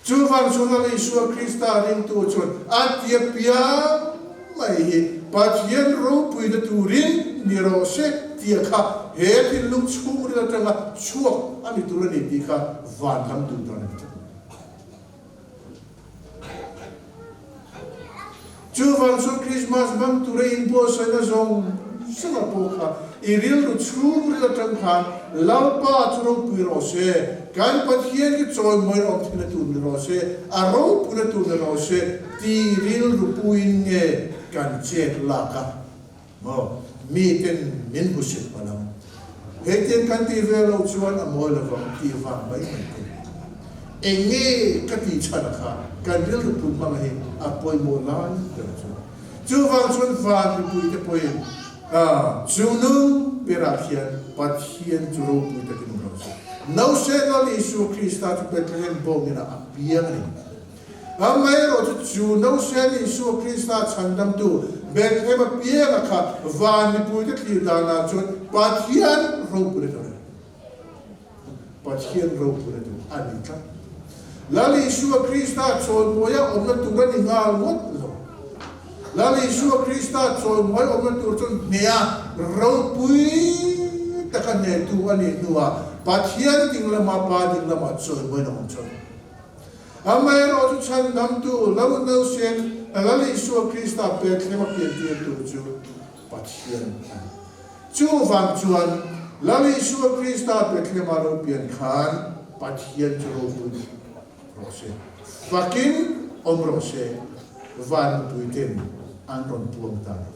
Chuvang chu Lal Isua Krista ringtu chuan a tia piang mai hi Pathian ropuina turin ni rawh se tia kha he thinlung chhungril atanga chhuak a ni tur a ni tih kha van lam duh dan a ni tlat mai. Chuvang chu Krismas hmang tura inbuatsaihna zawng zawng a pawh kha i rilru chhungril atang khan Lalpa chu ropui rawh se, kan Pathian khi chawimawiin awm theihna tur ni rawh se, a ropuina tur ni rawh se tih rilru puiin nge kan chet lak a maw? Miten min hmusit palh ang. Hetiang kan tih ve loh chuan a mawi lovang tih vang mai mai te. Eng nge ka tih chhan a kha kan rilru put hmang hi a pawimawh lai ber chu. Chuvang chuan van mipui te pawhin chu nung berah khian Pathian chu ropui takin awm rawh se. Nauseh Lal Isua Krista chu Bethlehem bawngin ah a piang a ni. Amaherawhchu chu nauseh Isua Krista chhandamtu Bethlehem a piang a kha van mipuite thlir danah chuan Pathian ropui a ni. Pathian ropuina tur a ni tlat. Lal Isua Krista chawimawia awmna tur a ni nghal ngawt lo. Lal Isua Krista chawimawi awmna tur chu hneha ropui taka hnehtu a nih hnuah Pathian ding lama Pa ding lamah chawimawina awm chho. Amaherawhchu chhandamtu lo nausen Lal Isua Krista Bethlehem a piantir tur chu Pathian a ni. Chuvang chuan Lal Isua Krista Bethlehem a lo pian khan Pathian chu ropui rawh se, fakin awm rawh se, van mipuiten an rawn puang ta ni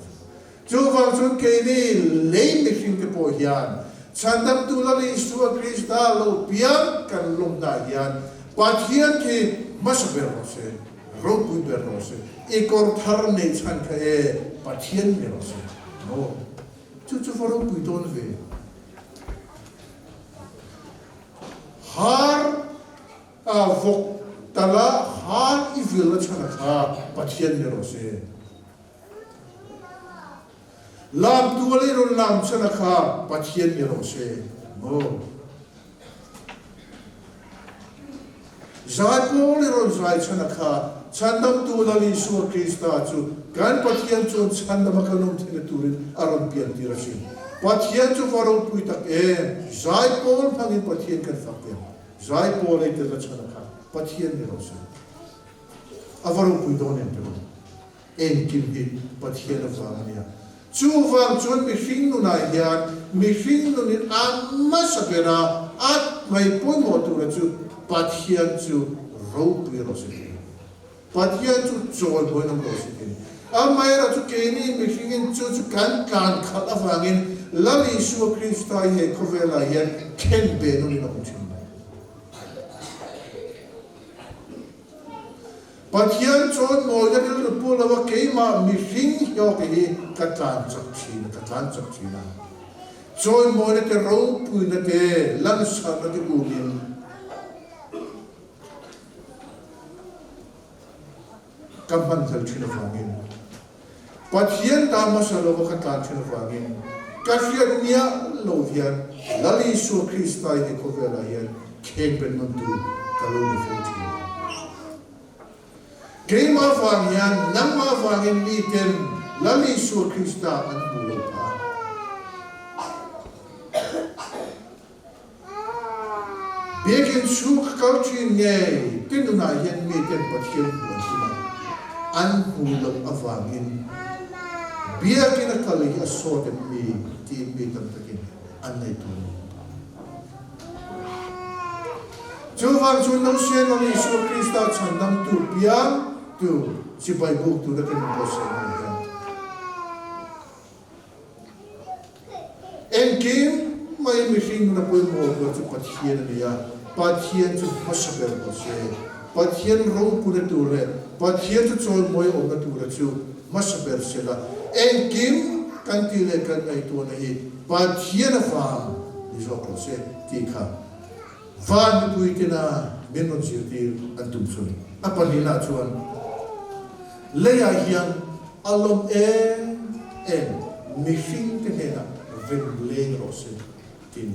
chu. Chuvang chuan keini lei mihringte pawh hian Chhandamtu Lal Isua Krista lo pian kan lawmna hian Pathian khi hmasa ber rawh se, ropui ber rawh se, i kawr thar neih chhan kha e Pathian ni rawh se. Maw? Chu chu va ropui dawn ve. Har a vawk tala har i vil a chhan a kha Pathian ni rawh se. Lam tual i rawn lam chhan a kha Pathian ni rawh se. Maw? Zai pawl i rawn zai chhan a kha Chhandamtu Lal Isua Krista chu kan Pathian chuan chhandam a kan awm theihna turin a rawn piantir asin. Pathian chu va ropui tak em! Zai pawl hmangin Pathian kan fak em? Zai pawl ei tel a chhan a kha Pathian ni rawh se. A va ropui dawn em tiraw? Engkim hi Pathian avang a nia. Chuvang chuan mihring nunah hian mihring nunin a hmasa bera a hmai pawimawh tura chu Pathian chu ropui rawh se tih a ni. Pathian chu chawi buain awm rawh se tih a ni. Amaherawh chu keini mihringin chu chu kan tlan khalh avangin Lal Isua Krista hi he khawvelah hian khen ve nawnin a awm thin mai. Pathian chuan mawina rilru pu lo a keimah mihring hiawk hi ka tlan chak thin a, ka tlan chak thin a. Chawi mawina te ropuina te lansarna te umin ka hman hlel thin avangin Pathian ta hmasa lova ka tlan thin avangin ka hriat miah lo hian Lal Isua Krista hi he khawvelah hian kheng ben nawntu ka lo ni fo thin. Keimah vang hian nangmah vangin miten Lal Isua Krista an hmu lo phah a. Biakinn chhung ka kal thin ngei te nunah hian miten Pathian hmu an tum a, an hmu loh avangin Biakinn a kal hi a sawt em mi tiin mi tam takin an ngaihtuah a ni. Chuvang chu Nausen Lal Isua Krista chhandamtu piang tu chibai buk tura kan inbuatsaih hnu hian, Engkim mai mihring nuna pawimawh ber chu Pathian a ni a, Pathian chu hmasa ber rawh se. Pathian ropuna tur leh Pathian chu chawimawi awmna tura chu hmasa ber se la, engkim kan tih leh kan ngaihtuahna hi Pathian avang ni zawk rawh se tih kha van mipui tena min rawn zirtir an tum chu a ni. A pahnihna chuan leiah hian A lawm em em, mihring te hnenah rem leng rawh se tin.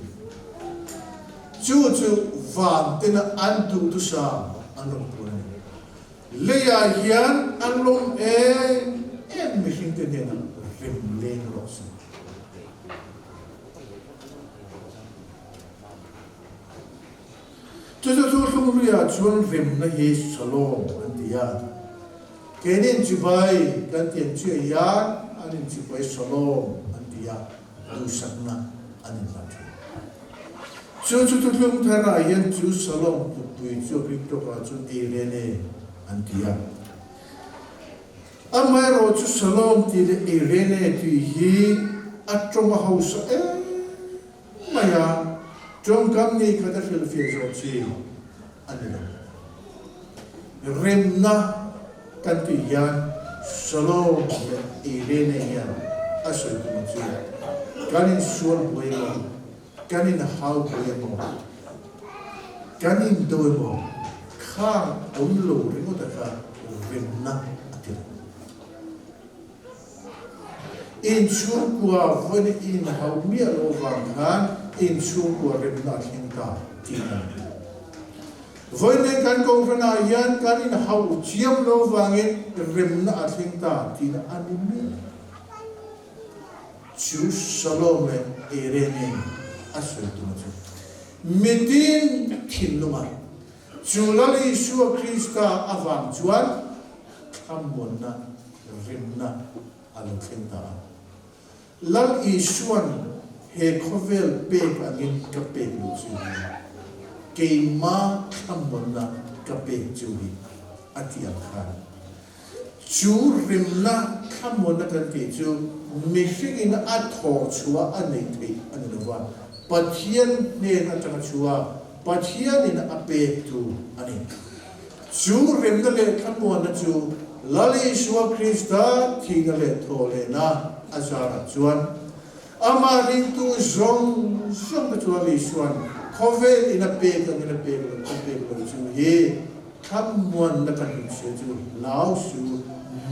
Chu chu van tena an duhthusam an rawn puan a ni. Leiah hian a lawm em em, mihring te hnenah rem leng rawh se. Chu chu chu Hlungluiah chuan remna hi Shalom an ti a. Keini inchibai kan ti ang chiah hian an inchibai Shalom an ti a, duhsakna an inhlan thin. Chu chu thuthlung tharah hian chu Shalom tlukpui chu a Greek tawkah chuan Eirene an ti a. Amaherawh chu Shalom tih leh Eirene tih hi a tawng a hausa em mai a, tawngkam ni khat a hrilhfiah zawh chi a ni lo. Remna kan tih hian Shalom leh Eirene hian a sawi tum chu kan insual buai emaw, kan inhau buai emaw, kan indo emaw khang awm lo ringawt a kha remna a ti lo. Inchhungkua vawn inhau miah lo vang khan inchhungkua remna a thleng ta tih a ni. Vawiin kan Kohhranah hian kan inhauh chiam lo vangin remna a thleng ta tihna a ni mek. Chu Shalom leh Eirene a sawi tuma chu mitin thinlunga chu Lal Isua Krista avang chuan thlamuanna remna a lo thleng ta a. Lal Isua'n he khawvel pek angin ka pek loh chu hi, keima thlamuanna ka pek chu hi a ti ang khan. Chu rimna thlamuanna kan tih chu mihringin a thawh chhuah a neih theih a ni lova, Pathian hnen atanga chhuah Pathianin a pek tu a ni. Chu rimna leh thlamuanna chu Lal Isua Krista thihna leh thawhlehna a zarah chuan Amah ringtu zawng zawng te chu Lal Isua'n khawvel in a pek angin a pek lo ka pek lo chu hi thlamuanna ka hnutchhia chu hlau su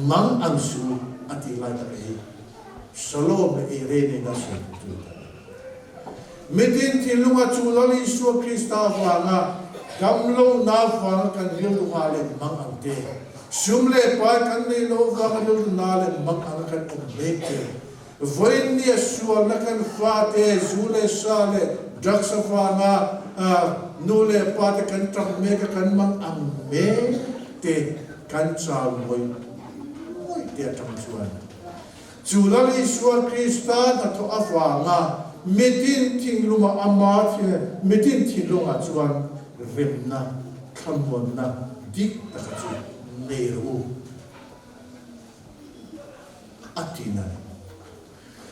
mang ang su a tih lai tak hi Shalom leh Eirene ina sawi tu chu a ni. Mitin thinlunga chu Lal Isua Krista vanga damlohna vanga kan rilru ngah leh mang ang te, sum leh pai kan neih loh vanga rilru na leh mang anga kan awm mek te, vawiin nia sualna kan fate zu leh sa leh drugs avanga nu leh pa te kan tang mek a kan mang ang mek te kan chau ngawih ngawih te atang chuan Chu Lal Isua Krista hnathawh avanga mitin thinlunga ama mitin thinlungah chuan remna, thlamuanna dik taka chu nei rawh u a ti na ni.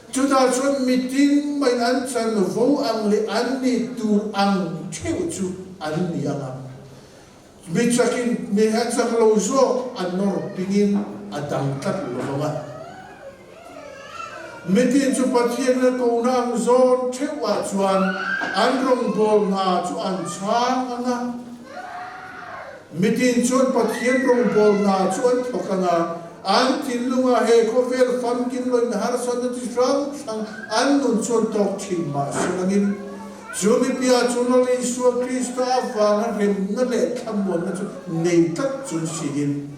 Chutah chuan mitin maiin an chanvo ang leh an nih tur ang theuh chu an ni ang a. Mi chakin mi a chak lo zawk a nawr pingin a dang tlat lo vang a. Mitin chu Pathian a kohna ang zawn theuhah chuan an rawngbâwl hna chu an chhang ang a. Mitin chuan Pathian rawngbâwl hna chu an thawk ang a, an thinlungah he khawvel famkim loin harsatna chi hrang hrang an nun chuan tawk thin mah se langin, Chu mipia chu Lal Isua Krista avanga remna leh thlamuanna chu nei tlat chung siin,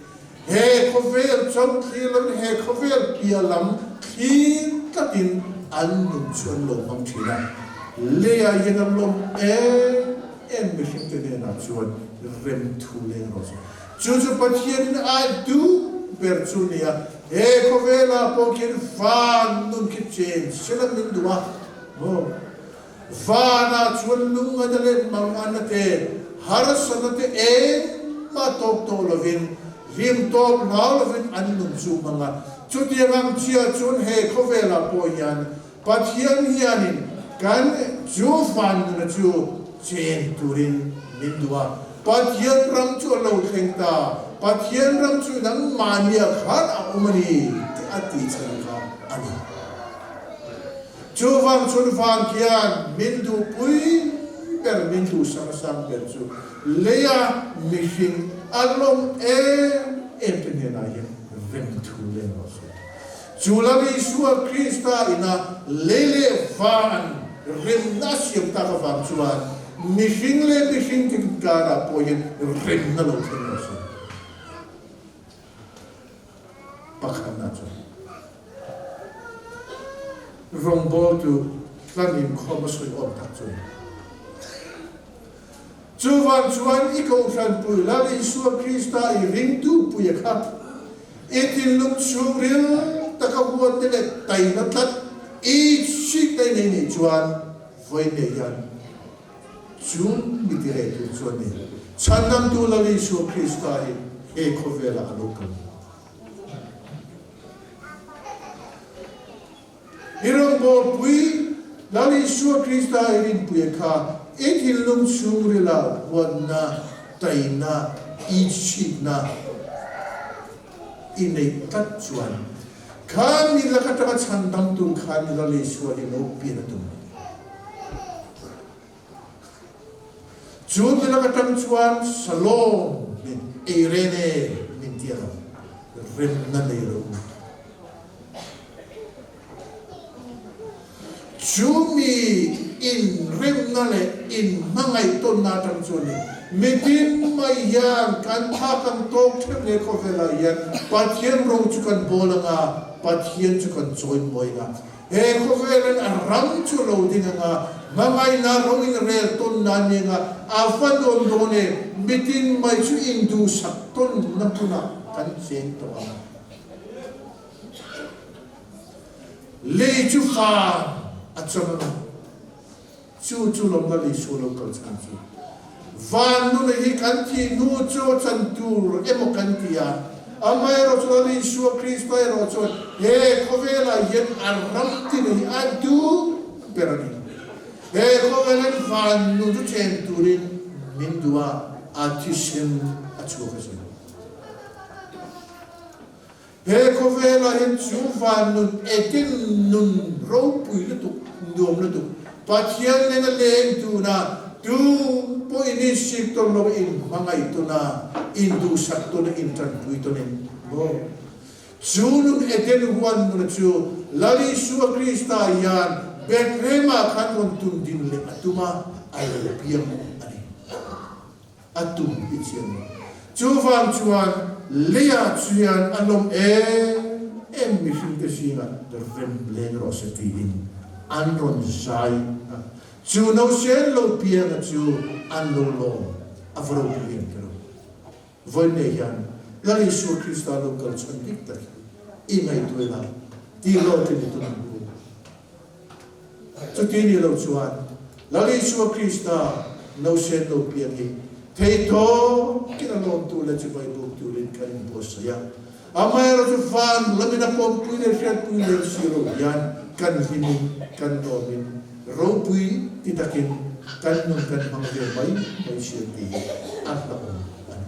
he khawvel chauh thlir loin he khawvel piah lam thlir tlatin an nun chu an lo hmang thin a. Leiah hian a lawm em em mihringte hnenah chuan rem thu leng rawh se. Chu chu Pathianin a duh ber chu nia, he khawvelah pawh khian van nun khi chen sela min duh a, maw? Vanah chuan lungngaihna leh manganna te, harsatna te engmah tawk tawh lovin, hlim tawp hlau lovin an nun chu hmang a. Chutiang ang chiah chuan he khawvelah pawh hian Pathian hianin kan chu van nuna chu chen turin min duh a. Pathian ram chu a lo thleng ta, Pathian ram chu nangmahnia khan a awm a ni tih a tih chhan kha a ni. Chuvang chuan van khian min duhpui ber, min duhsak a sang ber chu leia mihring a lawm em em te hnenah hian rem thu leng rawh se. Chu Lal Isua Krista ina lei leh van remna a siam tak avang chuan mihring leh mihring te inkarah pawh hian remna lo thleng rawh se. Pakhatna chuan rawngbawltu tlan inkhawm a sawi awm tak chu a ni. Chuvang chuan i kohhranpui Lal Isua Krista i ringtu puia kha i thinlung chhungril taka huate leh taina tlat i hrik daih nei nih chuan vawi nei hian Chung mi ti reh tur chuan ni Chhandamtu Lal Isua Krista hi he khawvelah a lo kal. I rawngbawlpui Lal Isua Krista i rinpuia kha i thinlung chhungrila huatna, taina, inchhitna i neih tlat chuan kha mi lak atanga chhandam tur khan Lal Isua hi lo pian a tum. Chu mi lak atang chuan Shalom min Eirene min ti a lo, remna nei lo. Chu mi inremna leh inhmangaih tawnna atang chuan ni mitin mai hian kan phak ang tawk theuh leh khawvelah hian Pathian ro chu kan bawl ang a, Pathian chu kan chawimawi ang a. He khawvelin a ram chu lo ding ang a, hmangaihna ro inrel tawnna a ni ang a, a va nuam dawn e, mitin mai chu induhsak tawnna hmunah kan cheng tawh ang. Lei chu van a chang ang a, chu chu lawmna lei sual lo kal chhan chu. Van nuna hi kan thih hnu chu a chan tur emaw kan ti a, amaherawhchu Lal Isua Krista erawh chuan he khawvelah hian a ram tina hi a duh ber a ni. He khawvelan van nun chu chen turin min duh a, a thisen a chhuak a si. He khawvelah hian chu van nun ekin nun ropui lutuk, nuam lutuk, Pathian nena leng tuna tu pawhin in sik tawn lo in hmangaih tuna, in duhsak tuna, in tanpui tawnin maw? Chu nun Eden huan nuna chu Lal Isua Krista hian Bethlehem-ah khan rawn tun din leh a tum a, a lo piang a ni. A tum i chian lo. Chuvang chuan leiah chuan a lawm em em mihringte zingah rem leng rawh se tiin an rawn zai a. Chu nausen lo pianga chu an lo lawm a va ropui em kher o. Vawiin hian Lal Isua Krista lo kal chhan dik tak hi i ngaihtuah ila tih hlawhtlin i tum ang u. Chuti ni lo chuan Lal Isua Krista nausen lo pian hi theihtawkin a lawmtu leh chibai buk turin kan inbuatsaih a. Amaherawhchu van lamin a pawmpui leh hriatpui lem si lo hian kan hlimin kan lawmin ropui ti takin kan nun kan hmang ve mai mai si ang tih hi a hlauhawm a ni.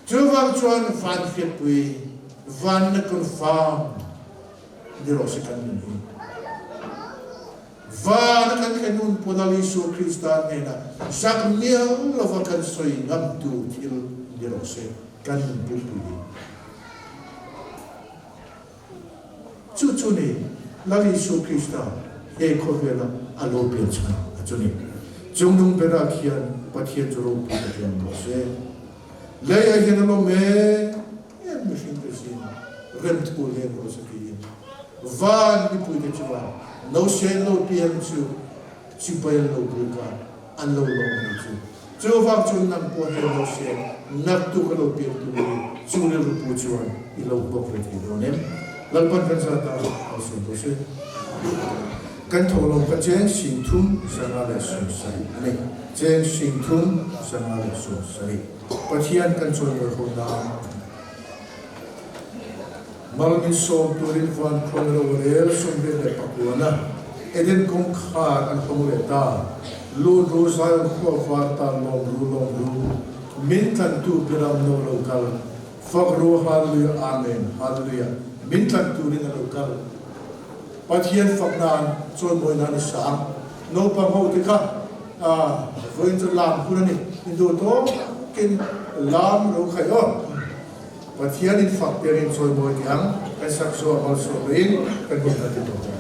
Chuvang chuan van hriatpui, van na confirm, Ni rawh se kan nun hi. Van a kan thlen hun pawn Lal Isua Krista hnenah zak miau lova kan sawi ngam tur thil ni rawh se kan nun pumpui hi. Chu chu ni Lal Isua Krista he khawvela a lo pian chhan a chu ni. Chungnung berah khian Pathian chu ropui takin awm rawh se. Leiah hian a lawm em em mihringte zingah remthu leng rawh se tiin van mipuite chuan nausen lo piang chu chibai an lo buk a, an lo lawm a ni chu. Chuvang chuan nang pawh he nausen naktuk a lo piang tur hi chu rilru pu chuan i lo bawk ve thei dawn em? Lalpan kan zat a, malsawm rawh se. Kan thawhlawm ka cheng 3570 a ni. Cheng 370. Pathian kan chawimawi ho nan mal min sawm turin van khawn rorel 29 a Eden kawngkhar an hawng leh ta. Lut ru Zion khua var tan lawm ru lawm ru min tlantu biram no lo kal fak ru Hallelujah Amen Hallelujah min tlan turin a lo kal. Pathian fak nan chawimawi nan a sang. Naupang ho te kha vawiin chu lam hun a ni. Induh tawkin lam lo khaih aw. Pathian in fak te an inchawimawi tih ang kan sak zawh malsawm loin kan hun kan ti tawh ang.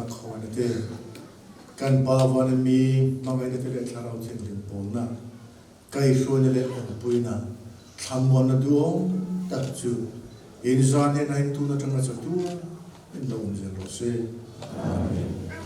tak khawngaihna te, kan Pa Vana mi hmangaihna te leh Thlarau Thianghlim pawlna, kaihhruaina leh awmpuina, thlamuanna duhawm tak chu inzan hian a intun atanga chatuan in lo awm zel rawh se. Amen.